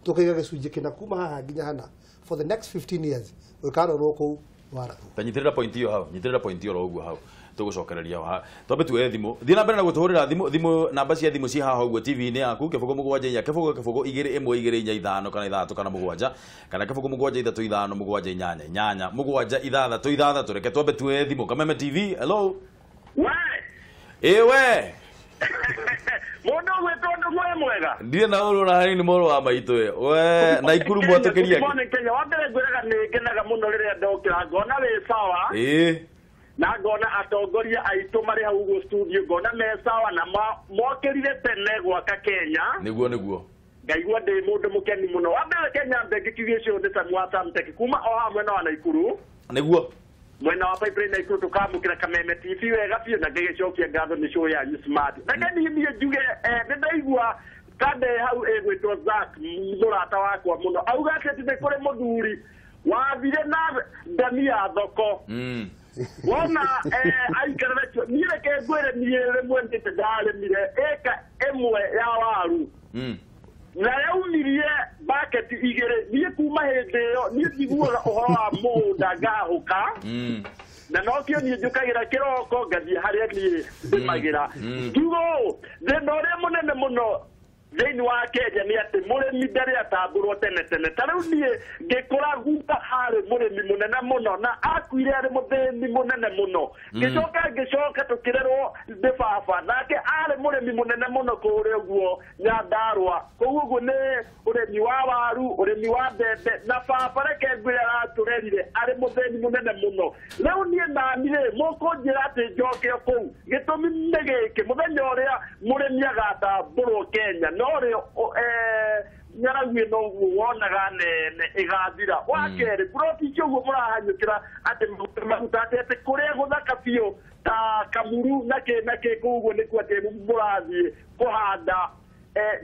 tũkaiga gĩcunjĩ kĩna kuma haha nginya hana for the next 15 years ũkarorwo kũu warathwo. Ta nyitĩrĩra point ĩyo hau, nyitĩrĩra point ĩyo oro ũguo hau tũgũcokereria haha twambe tuoye thimũ. Thiĩ na mbere na gũtũhũrĩra thimũ namba cia thimũ ci haha ũguo TV-inĩ yaku 0 7 4 0 0 2 1 2 4 5 kana 6 kana 7 kana 0 7 3 5 7 8 8 7 6 6. Reke twambe tuoye thimũ. Kameme TV, hello. We ĩwe Mũndũ ũgwĩtwo Ndũng'ũ mwega. Ndirĩ na ũru na hanini mũrũ wa maitũ ĩ. We na Ikuru mwatũkĩria kĩ? Kenya wa mbere ngwĩraga nĩ ngenaga mũno rĩrĩa ndokĩra ngona wĩ sawa. Ĩĩ. Na ngona atongoria aitũ marĩ hau ũguo studio ngona me sawa na mokĩrire tene gwaka Kenya. Nĩguo nĩguo. Ngaigua ndĩ mũndũ mũkeni mũno. Wa mbere Kenya mbengĩkirie ũcio nĩ Samu wa Samtech kuma o haha mwena wa Naikuru. Nĩguo. Mwena wa Pipeline Naikuru tũkamũkĩra Kameme TV wega biũ na ngĩgĩcokia ngatho nĩ show yanyu smart. Reke niĩ njuge nĩ ndaigua kande hau ĩgwĩtwo Zack mũrata wakwa mũno auga atĩ nĩ kũrĩ mũthuri wathire na ndania thoko. Wona aikarire niĩ reke ngwĩre niĩ rĩmwe ndĩte ndarĩmire ĩka 1 ya waru na yaumirie baketi 2. Niĩ kuma hĩndĩ ĩyo niĩ njiguaga ũhoro wa mũgũnda ngahũka na nokĩo niĩ njũkagĩra kĩroko ngathiĩ harĩa niĩ ndĩmagĩra. Ngiuga ũũ thĩna ũrĩa mũnene mũno thĩinĩ wa Kenya nĩ atĩ mũrĩmi ndarĩ atambũrwo tene tene. Ta rĩu niĩ ngĩkũra guka harĩ mũrĩmi mũnene mũno na akuire arĩ mũthĩni mũnene mũno. Ngĩcoka ngĩcoka tũkĩrerwo nĩ baba nake arĩ mũrĩmi mũnene mũno kũrĩa ũguo Nyandarũa. Kũu ũguo nĩ ũrĩmi wa waru, ũrĩmi wa mbembe na baba reke ngwĩre aratũrerire arĩ mũthĩni mũnene mũno. Rĩu niĩ nani rĩ mũkũnjĩra atĩ njoke o kũu gĩtũmi nĩ gĩkĩ mũthenya ũrĩa mũrĩmi agatambũrwo Kenya no ng'aragu ĩno ũguo wonaga nene ĩgathira. Wa kerĩ ploti icio ũguo mũrahanyũkĩra atĩ maguta atĩ kũrĩa gũthaka biũ ta Kamuru na kĩ na kĩ kũu ũguo nĩkuo atĩ mũrathiĩ kũhanda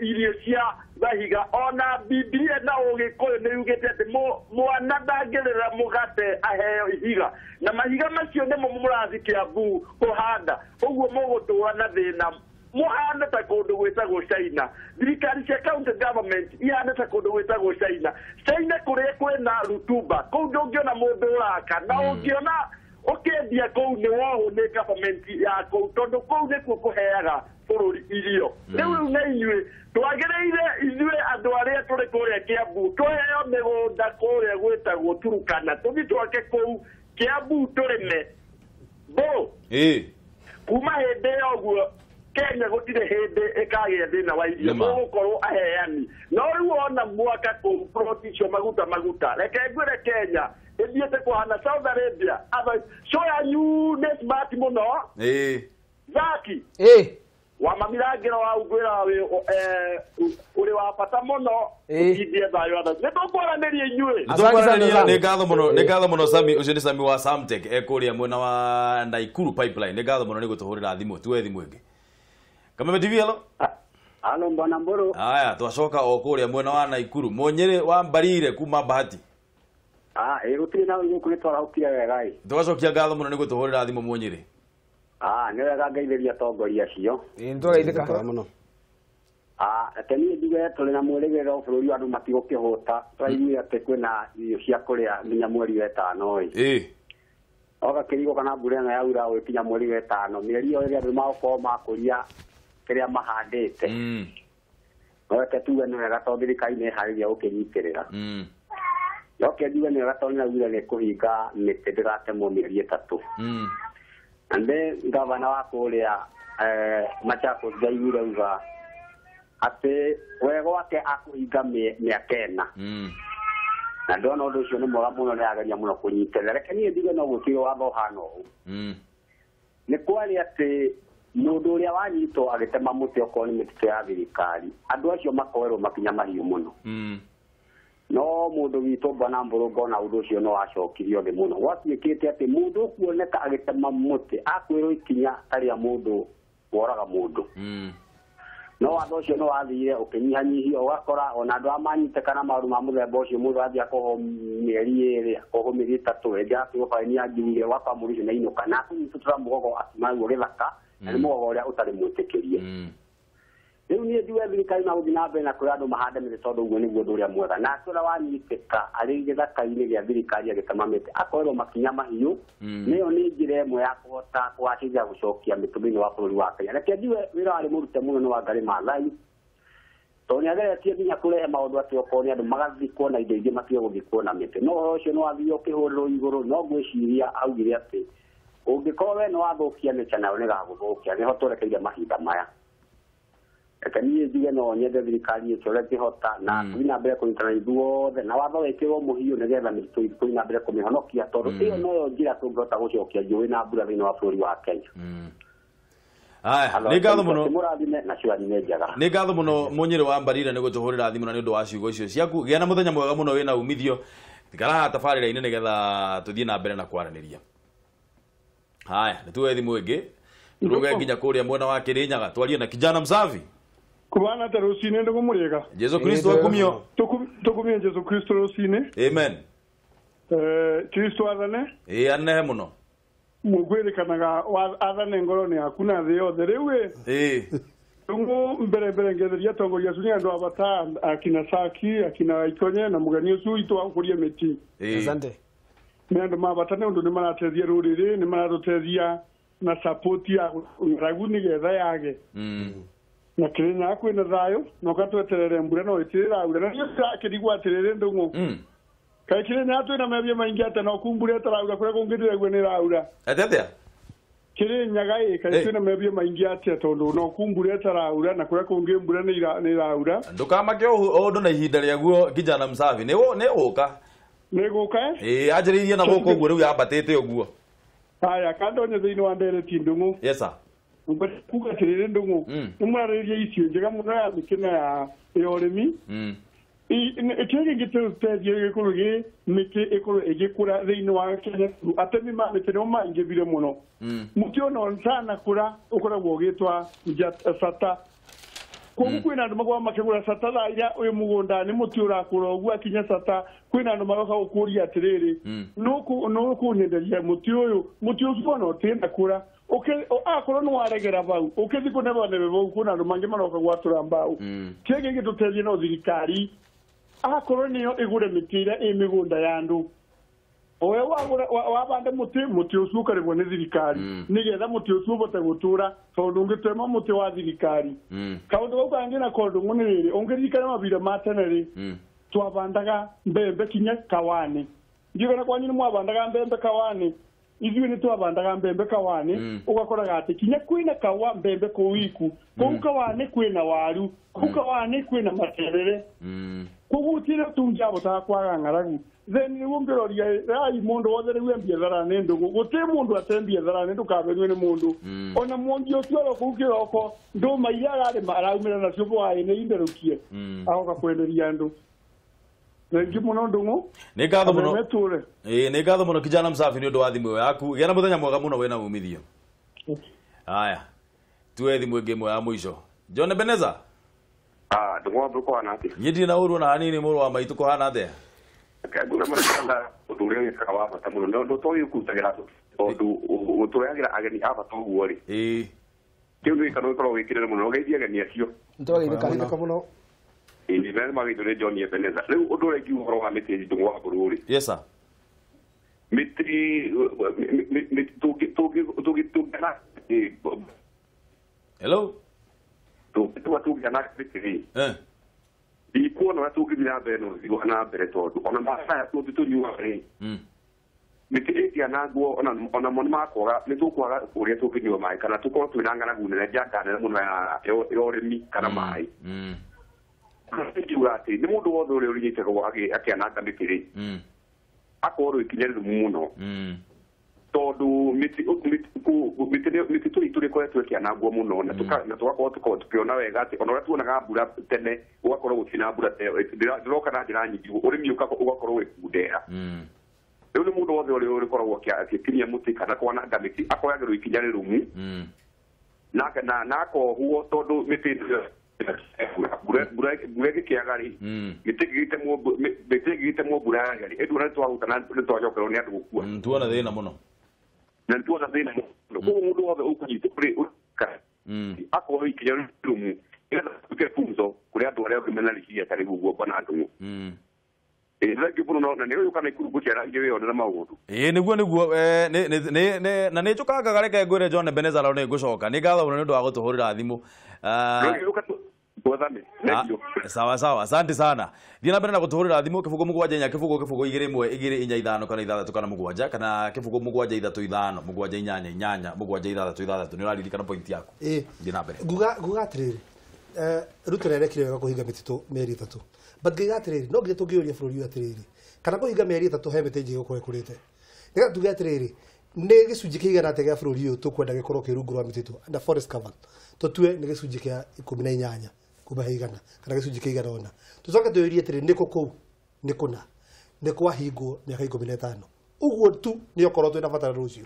irio cia mahiga. Ona Bibilia na Ũgĩkũyũ nĩ yugĩte atĩ mwana ndangĩrĩra mũgate aheo ihiga na mahiga macio nĩmo mũrathiĩ Kiambu kũhanda. Ũguo mũgũtũra na thĩna muhana ta kũndũ gwĩtagwo China. Thirikari cia county government ihana ta kũndũ gwĩtagwo China. China kũrĩa kwĩna rutuba kũu ndũngĩona mũndũ ũraka na ũngĩona ũkĩendia kũu nĩ wohwo nĩ government ya kũu tondũ kũu nĩkuo kũheaga bũrũri irio. Rĩu na inyuĩ twagĩrĩire ithuĩ andũ arĩa tũrĩ kũrĩa Kiambu tũheo mĩgũnda kũrĩa gwĩtagwo Turukana tũthiĩ twake kũu Kiambu tũrĩme mbũ. Kuma hĩndĩ ĩyo ũguo Kenya gũtirĩ hĩndĩ ĩkagĩa thĩna wa irio gũgũkorwo aheani no rĩu ona mwaka kũu plot icio maguta reke ngwĩre Kenya ĩthiĩte kũhana Saudi Arabia show yanyu nĩ smart mũno Zaki wa mamirangĩro wa ngwĩra ũrĩ wa bata mũno ũtindie thayũ atha nĩ tũkwaranĩria inyuĩ nĩ ngatho mũno nĩ ngatho mũno Sami ũcio nĩ Sami wa Samtech ekũrĩa mwena wa Naikuru pipeline nĩ ngatho mũno nĩ gũtũhũrĩra thimũ tuwe thimũ ĩngĩ Kameme TV hello. Halo Bwana Mburu. Haya twacoka o kũrĩa mwena wa Naikuru Mũnyĩrĩ wa Mbarire kuma Bahati. Gũtirĩ na gũkũ nĩ twarahũkire wega ĩ. Twacokia ngatho mũno nĩ gũtũhũrĩra thimũ Mũnyĩrĩ. Nĩ wega ngeithĩria atongoria acio. Ĩ nĩtwagaithĩka mũno. Reke niĩ njuge tũrĩ na mwĩrĩgĩrĩro bũrũri andũ matigũkĩhũta tũraiguire atĩ kwĩna irio cia kũrĩa nginya mweri wa ĩtano ĩ. Oga kĩrigo kana mbura ĩno yaura ũgĩkinya mweri wa ĩtano mĩeri ĩyo ĩrĩa andũ magũkorwo makũria kĩrĩa mahandĩte. No reke tuge nĩ wega tondũ thirikari nĩ ĩharĩria gũkĩnyitĩrĩra. No ke njuge nĩ wega tondũ nĩraugire nĩ kũhinga mĩtĩ ndĩgatemwo mĩeri ĩtatũ. Ande gavana wa kũrĩa Machakos ndaiguire uga atĩ we gwake akũhinga mĩaka ĩna. Na ndona ũndũ ũcio nĩ mwega mũno nĩ ageria mũno kũnyitĩrĩra. Reke niĩ njuge no gwĩkĩrwo watho ũhana ũũ. Nĩ kwarĩ atĩ mũndũ ũrĩa wanyitwo agĩtema mũtĩ okorwo nĩ mĩtitũ ya thirikari andũ acio makoerwo makinya mahiũ mũno. No mũndũ witũ Bwana Mburu ngona ũndũ ũcio no wacokirio thĩ mũno gwatuĩkĩte atĩ mũndũ ũkuoneka agĩtema mũtĩ akwĩrwo ikinya ta rĩa mũndũ woraga mũndũ. No watho ũcio no wathire ũkĩnyihanyihio ũgakora ona andũ arĩa manyitĩkana maũndũ ma mũthemba ũcio mũndũ athiĩ akohwo mĩeri ĩrĩ akohwo mĩeri ĩtatũ ĩngĩ agatuĩrwo baini ya ngiri igĩrĩ ũgakora mũndũ ũcio nĩainũka na akũnyitũtũra mũgogo akiuma naguo gĩthaka na nĩ mũgogo ũrĩa ũtarĩ mwĩtĩkĩrie. Rĩu niĩ njuge thirikari no gũthiĩ na mbere na kwĩra andũ mahande mĩtĩ tondũ ũguo nĩguo ũndũ ũrĩa mwega nake ũrĩa wanyitĩka arĩ gĩthaka-inĩ gĩa thirikari agĩtema mĩtĩ akoerwo makinya mahiũ nĩyo nĩ njĩra ĩmwe ya kũhota kũgacĩrithia gũcokia mĩtĩ thĩinĩ wa bũrũri wa Kenya. Reke njuge wĩra warĩ mũrute mũno nĩ Wangari Maathai tondũ nĩageretie nginya kũrehe maũndũ atĩ okorwo nĩ andũ magathikwo na indo ingĩ matige gũthikwo na mĩtĩ no ũhoro ũcio nĩ wathire ũkĩhũrĩrwo igũrũ no ngwĩciria augire atĩ ũngĩkorwo we nĩ wathũkia nature nayo nĩgagũthũkia nĩho twerekeire mahinda maya. Reke niĩ njuge no nyende thirikari ĩke ũrĩa ĩngĩhota na tũthiĩ na mbere kũnyitana ithuothe na watho wĩkĩrwo mũhiũ nĩgetha mĩtitũ itũ tũthiĩ na mbere kũmĩhonokia tondũ ĩyo noyo njĩra tũngĩhota gũcokia njũĩ na mbura thĩinĩ wa bũrũri wa Kenya. Haya, nĩ ngatho mũno mũrathime na ciwanyu nĩ njega. Nĩ ngatho mũno Mũnyĩrĩ wa Mbarire nĩ gũtũhũrĩra thimũ na nĩ ũndũ wa ciugo icio ciaku. Gĩa na mũthenya mwega mũno wĩna umithio. Tikara haha tabarĩra-inĩ nĩgetha tũthiĩ na mbere na kwaranĩria. Haya, nĩ tuoe thimũ ĩngĩ tũrũge nginya kũrĩa mwena wa Kĩrĩnyaga twarie na kijana msafi. Kubana ta rũcinĩ ndũkũmũrĩga. Jesu Kristo akumio. Tukumie Jesu Kristo rũcinĩ. Amen. Kristo athane. Ĩĩ anehe mũno. Mũkwĩrĩkanaga athane ngoro-inĩ yaku na thĩ yothe rĩu ĩ. Ndũng'ũ mbere mbere ngetheria atongoria acu nĩ andũ a bata akina Saki akina Ikonye na mũgeni ũcio witũ wa gũkũria mĩtĩ. Asante. Nĩ andũ ma bata nĩ ũndũ nĩ marateithia rũrĩrĩ nĩ maratũteithia na support ya ng'aragu nĩgetha yage. Na Kĩrĩnyaga kwĩna thayũ na ũgatweterere mbura no ĩtirĩraura na niĩ ndĩrakĩrigwo atĩrĩrĩ Ndũng'ũ kaĩ Kĩrĩnyaga twĩna mebia maingĩ atĩa no kuu mbura ĩtaraura kũrĩa kũngĩ ndĩraigua nĩ ĩraura. Atĩa atĩa? Kĩrĩnyaga ĩ kaĩ twĩna mebia maingĩ atĩa tondũ no kuu mbura ĩtaraura na kũrĩa kũngĩ mbura nĩ ĩraura. Ndũkamake ũndũ na ihinda rĩaguo kijana msafi nĩ gũka. Nĩ gũka? Ĩĩ anjĩrĩirie na gũkũ ũguo rĩu yambatĩte ũguo. Haya kandonye thĩinĩ wa ndereti Ndũng'ũ. Yes sir. Kuga atĩrĩrĩ Ndũng'ũ nĩ mũrarĩrĩria icio njega mũno ya mĩtĩ na ya ũrĩmi. Kĩrĩa kĩngĩtũteithia gĩkorwo gĩ mĩtĩ ĩkorwo ĩgĩkũra thĩinĩ wa Kenya atemi ma mĩtĩ nĩo maingĩhire mũno. Mũtĩ ona ũtanakũra ũkoragwo ũgĩtwa sata. Koguo kwĩna andũ makoragwo makĩgũra sata thaa iria ũyũ mũgũnda nĩ mũtĩ ũrakũra ũguo akinya sata kwĩna andũ magoka gũkũria atĩrĩrĩ nũkũnyenderia mũtĩ ũyũ mũtĩ ũcio ona ũtĩnakũra akorwo nĩ waregera bau ũkĩthiĩ kũnebanebe bau kwĩna andũ mangĩ maroka gwatũra mbaũ. Kĩrĩa kĩngĩtũteithia no thirikari akorwo nĩyo ĩgũre mĩtĩ ĩrĩa ĩ mĩgũnda ya andũ owe wabanda mũtĩ mũtĩ ũcio ũkarĩhwo nĩ thirikari nĩgetha mũtĩ ũcio ũbote gũtũra tondũ ũngĩtema mũtĩ wa thirikari kaũndũ kau kangĩ nako Ndũng'ũ nĩ rĩrĩ ũngĩririkana mabira ma tene rĩ twabandaga mbembe kinya kawani ndiũĩ kana kwanyu nĩ mwabandaga mbembe kawani. Ithuĩ nĩ twabandaga mbembe kawani ũgakoraga atĩ kinya kwĩna kawa mbembe kũu iku kũu kawani kwĩna waru kũu kawani kwĩna materere koguo gũtirĩ tũngĩabotaga kwaga ng'aragu. Then rĩu ũngĩroria rai mũndũ wothe rĩu e mbiathara nĩ ndũgũ gũtirĩ mũndũ ate mbiathara nĩ ndũkabenwe nĩ mũndũ ona mwendia ũcio oro kũu kĩroko ndũma iria ararĩma araumĩra nacio bwaĩ-inĩ inderũkie agoka kwenderia andũ. Thengiũ mũno Ndung'u. Nĩ ngatho mũno. Ĩĩ nĩ ngatho mũno kijana msafi nĩ ũndũ wa thimũ ĩyo yaku. Gĩa na mũthenya mwega mũno wĩna umithio. Haya, tuwe thimũ ĩngĩ ĩmwe ya mũico. John Ebenezer. Ndung'u wa mbũkũ hana atĩa? Niĩ ndirĩ na ũru ona hanini mũrũ wa maitũ kũhana atĩa? Ngura mũno ũndũ ũrĩa wĩkaga wa bata mũno na ũndũ to ũyũ ũkũrutagĩra tondũ ũtũrehagĩra ageni a bata ũguo rĩ. Ĩĩ. Kĩu nĩ gĩkeno gĩkoragwo gĩ kĩnene mũno ũgeithie ageni acio. Nĩtwageithĩka mũno. Ĩĩ nĩ magĩtwo nĩ John Ebenezer. Rĩu ũndũ ũrĩa ingiuga ũhoro wa mĩtĩ Ndung'u wa mbũrũ rĩ. Yes sir. Mĩtĩ tũngĩana. Hello. Tũngĩana mĩtĩ rĩ. Ndikuona ũrĩa tũngĩthiĩ na mbere na ũthii wa na mbere tondũ ona maĩ maya tũnyuaga rĩ mĩtĩ ĩngĩanangwo ona mo nĩ makwaga nĩ tũkwaga ũrĩa tũngĩnyua maĩ kana tũkorwo twĩna ng'aragu nene njanga nene mũno ya ũrĩmi kana maĩ. Ingiuga atĩ nĩ mũndũ wothe ũrĩa ũrĩnyitagwo akĩananga mĩtĩ rĩ akorwo ikinya rĩrũmu mũno tondũ mĩtĩ tũrĩ tũrĩkoretwo ĩkĩanangwo mũno na tũgakorwo tũkĩona wega atĩ ona ũrĩa tuonaga mbura tene gũgakorwo gũtirĩ na mbura ndĩroka na njĩra nyingĩ ũrĩmi ũgakorwo ũgĩkundera. Rĩu nĩ mũndũ wothe ũrĩa ũrĩkoragwo akĩtinia mũtĩ kana kwananga mĩtĩ akoyagĩrwo ikinya rĩrũmu na akohwo tondũ mĩtĩ mbura ĩgĩkĩaga rĩ mĩtĩ ĩgĩtemwo mbura yaga rĩ ĩndũ ona nĩtwahutana nĩtwacokerwo nĩ andũ gũkua. Tuona thĩna mũno. Na nĩtuona thĩna mũno. Koguo mũndũ wothe ũkũnyitwo akorwo ikinya rĩrũmu nĩgetha tuĩke funzo kũrĩ andũ arĩa angĩ mena rĩciria ta rĩu ũguo bwana Ndung'u. Thengiũ mũno na nĩ ũyũka Naikuru ngũcera ingĩ wĩyonere maũndũ. Ĩĩ nĩguo nĩguo na nĩ njũkangaga reke ngwĩre John Ebenezer nĩ ngũcoka. Nĩ ngatho mũno nĩ ũndũ wa gũtũhũrĩra thimũ. Sawa sawa, asante sana. Thiĩ na mbere na gũtũhũrĩra thimũ 0 7 4 0 0 2 1 2 4 5 kana 6 kana 7 kana 0 7 3 5 7 8 8 7 6 6. Nĩ ũraririkana point yaku. Thiĩ na mbere. Nguga atĩrĩrĩ Ruto nĩarekire wega kũhinga mĩtitũ mĩeri 3 but ngiuga atĩrĩrĩ no nginya tũngĩũria bũrũri ũyũ atĩrĩrĩ kana kũhinga mĩeri 3 he mĩtĩ ĩngĩ ĩgũkorwo ĩkũrĩte nĩgetha tuge atĩrĩrĩ nĩ gĩcunjĩ kĩigana atĩa gĩa bũrũri ũyũ tũkwenda gĩkorwo kĩ rungu rwa mĩtitũ under forest cover tũtue nĩ gĩcunjĩ kĩa 18 kuma he igana kana gĩcunjĩ kĩa igana ũna tũcoke twĩyũrie atĩrĩrĩ nĩkũ kũu nĩ kũna nĩ kwahingwo mĩaka 15 ũguo tu nĩ okorwo twĩna bata rũciũ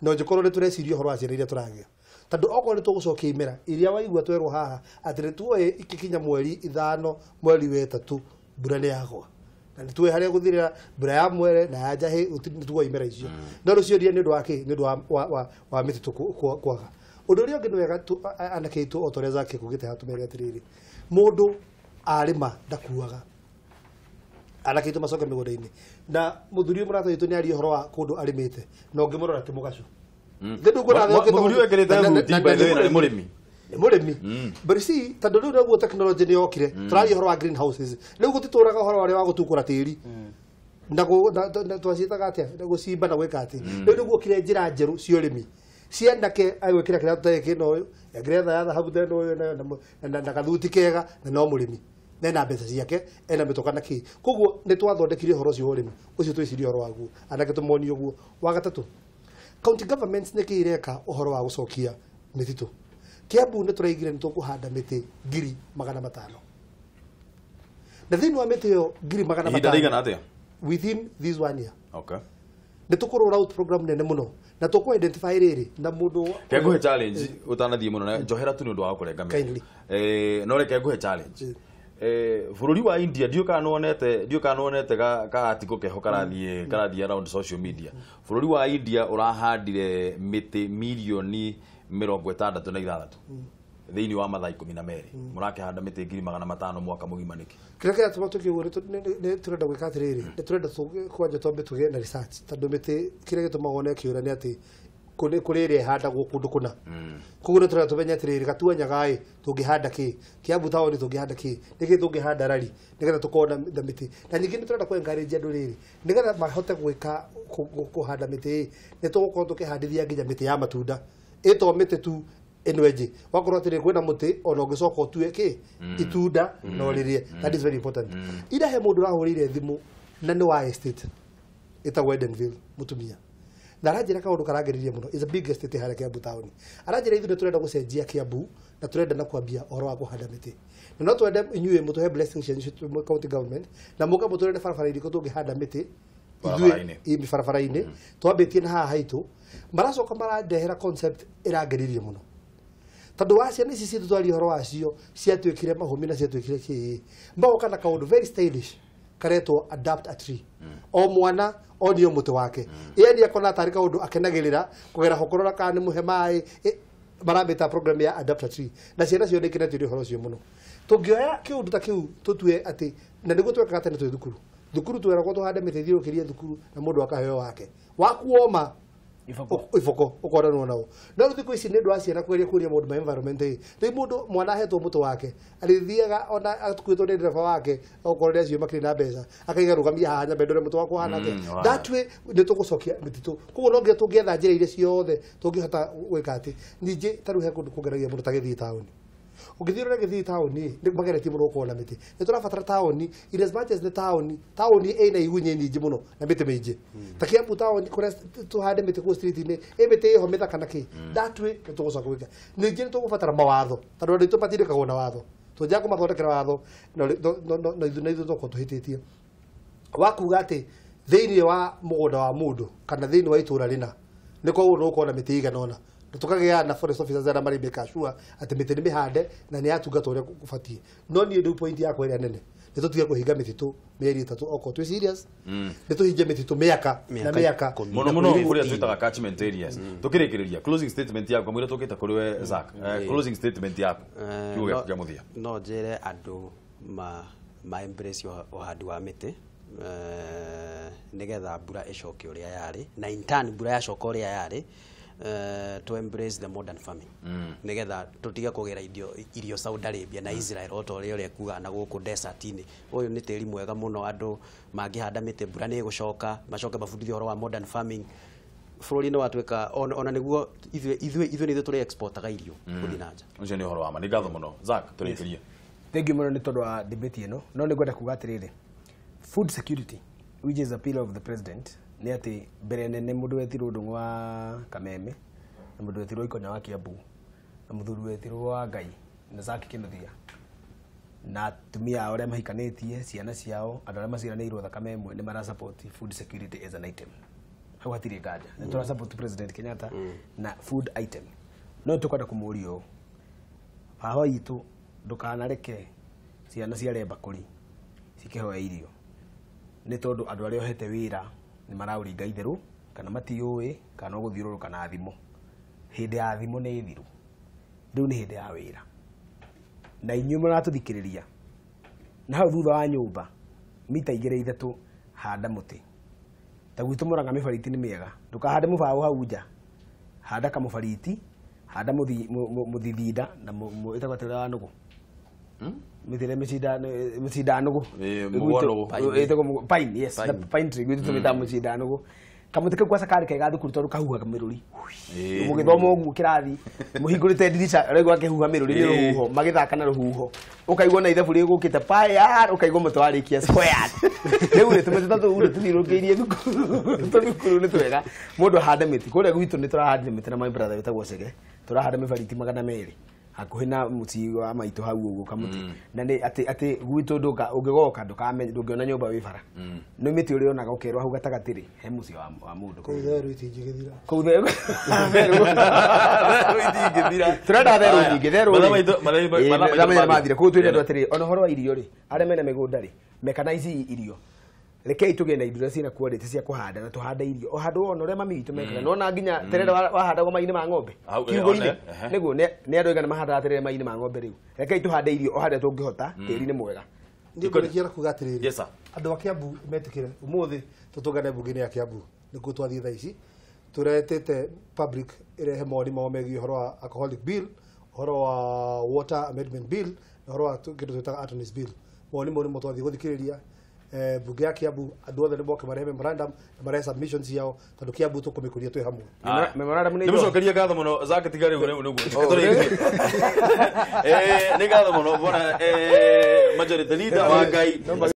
no njĩkorwo nĩ tũreciria ũhoro wa ciana iria tũragĩa tondũ okorwo nĩ tũgũcokia imera iria waigua twerwo haha atĩ nĩ tuoĩ ikĩkinya mweri 5 mweri wa 3 mbura nĩ yagwa na nĩ tuoĩ harĩa gũthirĩra mbura ya mwere na ya njahĩ nĩ tuoĩ imera icio no rũciũ nĩ ũndũ wa kĩ nĩ ũndũ wa mĩtitũ kwaga. Ũndũ ũrĩa ũngĩ nĩ wega anake aitũ o ta ũrĩa Zaki ekugĩte haha tũmere atĩrĩrĩ mũndũ arĩma ndakuaga anake aitũ macoke mĩgũnda-inĩ na mũthuri ũyũ mũrata witũ nĩ aria ũhoro wa kũndũ arĩmĩte na ũngĩmũrora ti mũgacũ. Mũthuri ũyũ ekĩrĩte thuti by the way na nĩ mũrĩmi. Nĩ mũrĩmi. But you see tondũ rĩu nĩguo tekinoronjĩ nĩ yokire tũraria ũhoro wa greenhouses rĩu gũtitũraga ũhoro ũrĩa wa gũtukũra tĩri na twaciĩtaga atĩa gũcimba na gwĩka atĩ rĩu nĩguo kire njĩra njerũ cia ũrĩmi cianake agwĩkĩra kĩratũ ta gĩkĩ na ũyũ ngeretha ya thahabu ta ĩno ũyũ na gathuti kega na no mũrĩmi na ena mbeca ciake ena mĩtoka na kĩ koguo nĩ twathondekire ũhoro ũcio wa ũrĩmi ũcio twĩcirie ũhoro waguo anake tũmonie ũguo. Wa gatatũ county governments nĩ kĩ ireka ũhoro wa gũcokia mĩtitũ. Kiambu nĩ tũraigire nĩ tũkũhanda mĩtĩ 500,000 na thĩinĩ wa mĩtĩ ĩyo 500,000 ihinda rĩigana atĩa within this one year. Okay. Nĩ tũkũ roll out program nene mũno na tũkũ identify rĩrĩ na mũndũ Reke ngũhe challenge ũtanathiĩ mũno na njohera tu nĩ ũndũ wa kũrenga mĩtĩ. No reke ngũhe challenge. Bũrũri wa India ndiũ kana nĩwonete ka article keho karathiĩ around social media. Bũrũri wa India ũrahandire mĩtĩ mirioni 66 thĩinĩ wa mathaa 12 mũrakĩhanda mĩtĩ 500,000 mwaka mũgima nĩkĩ? Kĩrĩa kĩratũma tũke ũguo nĩ tũrenda gwĩka atĩrĩrĩ nĩ tũrenda kwanja twambe tũgĩe na research tondũ mĩtĩ kĩrĩa gĩtũmaga wone ĩkĩũra nĩ atĩ kũrĩ ĩrĩa ĩhandagwo kũndũ kũna. Koguo nĩ tũrenda tũmenye atĩrĩrĩ, Gatuanyaga ĩ tũngĩhanda kĩ, Kiambu taũni tũngĩhanda kĩ, nĩkĩ tũngĩhanda rari nĩgetha tũkorwo na mĩtĩ. Na ningĩ nĩ tũrenda kũ encourage andũ rĩrĩ nĩgetha mahote gwĩka kũhanda mĩtĩ ĩ, nĩ tũgũkorwo tũkĩhandithia nginya mĩtĩ ya matunda, ĩto mĩtĩ tu ĩno ĩngĩ wakorwo atĩrĩ kwĩna mũtĩ ona ũngĩcoka ũtue kĩ itunda na ũrĩrĩe. That is very important. Ira he mũndũ ũrahũrĩire thimũ na nĩ wa estate ĩtagwo Edenville, mũtumia, na aranjĩra kaũndũ karangeririe mũno. Is a big estate harĩa Kiambu taũni. Aranjĩra ithuĩ nĩ tũrenda gũcenjia Kiambu na tũrenda na kwambia ũhoro wa kũhanda mĩtĩ, na no twende inyuĩ mũtũhe blessings cianyu county government na mũke mũtũrere barabara irĩkũ tũngĩhanda mĩtĩ ithuĩ barabara-inĩ twambĩtie na haha haitũ. Maracoka marandehera concept ĩrangeririe mũno tondũ wa ciana ici citũ twaria ũhoro wacio ciatuĩkire mahũmi na ciatuĩkire kĩ, magoka na kaũndũ very stylish karetwo adapt a tree. O mwana onio mũtĩ wake, yani akona tarĩ kaũndũ akenagĩrĩra kũgera hokorora kana nĩ mũhe maĩ, maramĩta program ya adapt a tree, na ciana cio nĩ ikenetio nĩ ũhoro ũcio mũno. Tũngĩoya kĩũndũ ta kĩu tũtue atĩ, na nĩguo twekaga tene twĩ thukuru, thukuru tweragwo tũhande mĩtĩ ĩthiũrũrũkĩrie thukuru na mũndũ akaheo wake waku woma iboko ukoranwo nao. No rĩu thikũ ici nĩ ũndũ wa ciana kũgeria kũria maũndũ ma environment ĩ, rĩu mũndũ mwana ahetwo mũtĩ wake arĩthiaga ona akuĩtwo nĩ ndereba wake okorwo nĩ acio makĩrĩ na mbeca akaiga rũgamia haha nyambe ndore mũtĩ wakwa ũhana atĩa. That way nĩ tũgũcokia mĩtitũ. Koguo no nginya tũngĩetha njĩra iria ciothe tũngĩhota gwĩka atĩ ningĩ ta rĩu he kũndũ kũngeragia mũno ta Gĩthii taũni. Ũngĩthiĩ ũrore Gĩthii taũni nĩ mageretie mũno gũkorwo na mĩtĩ. Nĩ tũrabatara taũni in as much as nĩ taũni, taũni ĩna igunyĩ nyingĩ mũno na mĩtĩ mĩingĩ. Ta Kiambu taũni kũrĩa tũhande mĩtĩ kũu street-inĩ, ĩ mĩtĩ ĩho mĩthaka na kĩ. That way nĩ tũgũcoka gwĩka. Ningĩ nĩ tũgũbatara mawatho tondũ andũ aitũ matindĩkagwo na watho. Tũnjaga kũmathondekera watho na ithuĩ tũkorwo tũhĩtĩtie. Wa kuga atĩ thĩinĩ wa mũgũnda wa mũndũ kana thĩinĩ wa itũũra rĩna nĩ koguo nĩ gũkorwo na mĩtĩ ĩigana ũna, tukagĩa na forest officers arĩa marĩ make sure atĩ mĩtĩ nĩ mĩhande na nĩ yatungatwo ũrĩa gũbatiĩ. No niĩ rĩu point yakwa ĩrĩa nene nĩ tũtige kũhinga mĩtitũ mĩeri 3 okorwo twĩ serious, nĩ tũhinge mĩtitũ mĩaka na mĩaka mũno mũno kũrĩa twĩtaga catchment areas. Tũkĩrĩkĩrĩria closing statement yaku mwĩra tũkĩte kũrĩ we Zack, closing statement yaku kiugo gĩaku kĩa mũthia. No njĩre andũ ma embrace ũhandi wa mĩtĩ nĩgetha mbura ĩcoke ũrĩa yarĩ, na in turn mbura yacoka ũrĩa yarĩ, to embrace the modern farming nigetha tutige kugera irio Saudi Arabia na Israel o ta ũrĩa kuga na gũkũ desert-inĩ. Ũyũ nĩ tĩri mwega mũno andũ mangĩhanda mĩtĩ mbura nĩ ĩgũcoka, macoke mabundithio ũhoro wa modern farming. Bũrũri-inĩ watuĩka ona nĩguo ithuĩ nĩ ithuĩ tũrĩ exportaga irio gũthiĩ na nja. Ũcio nĩ ũhoro wa ma. Nĩ ngatho mũno Zack, tũrĩkĩrie. Thank you mũno nĩ tondũ wa debate ĩno. No nĩ ngwenda kuga atĩrĩrĩ, food security which is a pillar of the president nĩ atĩ mbere nene mũndũ wetirwo Ndung'u wa Kameme na mũndũ wetirwo Ikonya wa Kiambu na mũthuri wetirwo wa Ngai na Zack Kinuthia na atumia ao arĩa mahikanĩtie, ciana ciao, andũ arĩa maciaranĩirwo thakame ĩmwe nĩ mara support food security as an item. Hau hatirĩ nganja. Nĩ tũra support President Kenyatta na food item. No tũkwenda kũmũria ũũ, baba witũ ndũkanareke ciana ciarĩa mbakũri cikĩhoya irio nĩ tondũ andũ arĩa ohete wĩra nĩ maraũringa itherũ kana matiũĩ kana ũgũthiũrũrũka na thimũ. Hĩndĩ ya thimũ nĩ thiru, rĩu nĩ hĩndĩ ya wĩra. Na inyuĩ mũratũthikĩrĩria na hau thutha wa nyũmba mita 2 3 handa mũtĩ. Ta gwitũ Mũrang'a mĩbariti nĩ mĩega, ndũkahande mũbaũ hau nja, handa kamũbariti, handa mũthithinda na ĩtagwo atĩa ũrĩa wa nũgũ, mĩtĩ ĩrĩa mĩcinda nũgũ, ĩtagwo pine, yes, the pine tree gwitũ tũmĩtaga mũcinda nũgũ. Kamũtĩ kau kwaca karĩ kega thukuru tondũ kahuhaga mĩrũri. Mũgĩthoma ũguo kĩrathi mũhingũrĩte ndirica ũraigua akĩhuha mĩrũri nĩ rũhuho, magĩthaka na rũhuho, ũkaigua na ithabu rĩgũkĩte paya, ũkaigua mũtĩ warĩkia squared. Rĩu rĩ tũmĩtĩ ta tũu rĩ tũthiũrũrũkĩirie thukuru nĩ twega mũndũ ahande mĩtĩ. Kũrĩa gwitũ nĩ tũrahandire mĩtĩ na my brother wĩtagwo Chege, tũrahanda mĩbariti 200 hakuhĩ na mũciĩ wa maitũ hau ũguo kamũtĩ. Na nĩ atĩ gwitũ ũngĩgoka ndũkamenya, ndũngĩona nyũmba wĩ bara, nĩ mĩtĩ ũrĩonaga ũkerwo hau gatagatĩ rĩ he mũciĩ wa mũndũ. Kũu therũ itingĩgĩthira. Kũu therũ itingĩthira. Tũrenda therũ nyingĩ, therũ rĩ mathira. Kũu twĩre andũ atĩrĩ, ona ũhoro wa irio rĩ, arĩa mena mĩgũnda rĩ, mecanize irio. Rekei tũgĩe na indo iria ciĩna quality cia kũhanda na tũhande irio o handũ ona ũrĩa mami witũ mekaga. Nĩwona nginya terere wahandagwo mai-inĩ ma ng'ombe kiugũ-inĩ, nĩguo nĩ andũ aigana mahandaga terere mai-inĩ ma ng'ombe rĩu. Rekei tũhande irio o harĩa tũngĩhota, tĩri nĩ mwega. Niĩ ngũrĩkia na kuga atĩrĩrĩ, andũ a Kiambu metĩkĩre ũmũthĩ tũtũngane mbunge-inĩ ya Kiambu nĩkuo twathiĩ thaa ici Turetete public irehe mawoni mao megiĩ ũhoro wa alcoholic bill, ũhoro wa water amendment bill, na ũhoro wa kĩndũ twĩtaga attorneys bill. Mawoni mau nĩmo twathiĩ gũthikĩrĩria bunge ya Kiambu. Andũ othe nĩ moke marehe memorandum na marehe submissions ciao, tondũ Kiambu tũkũmĩkũria twĩ hamwe. Memorandum nĩ Nĩmũcokerie ngatho mũno Zack, tiga rĩu rĩu nĩguo nĩ ngatho mũno bwana majority leader wa Ngai.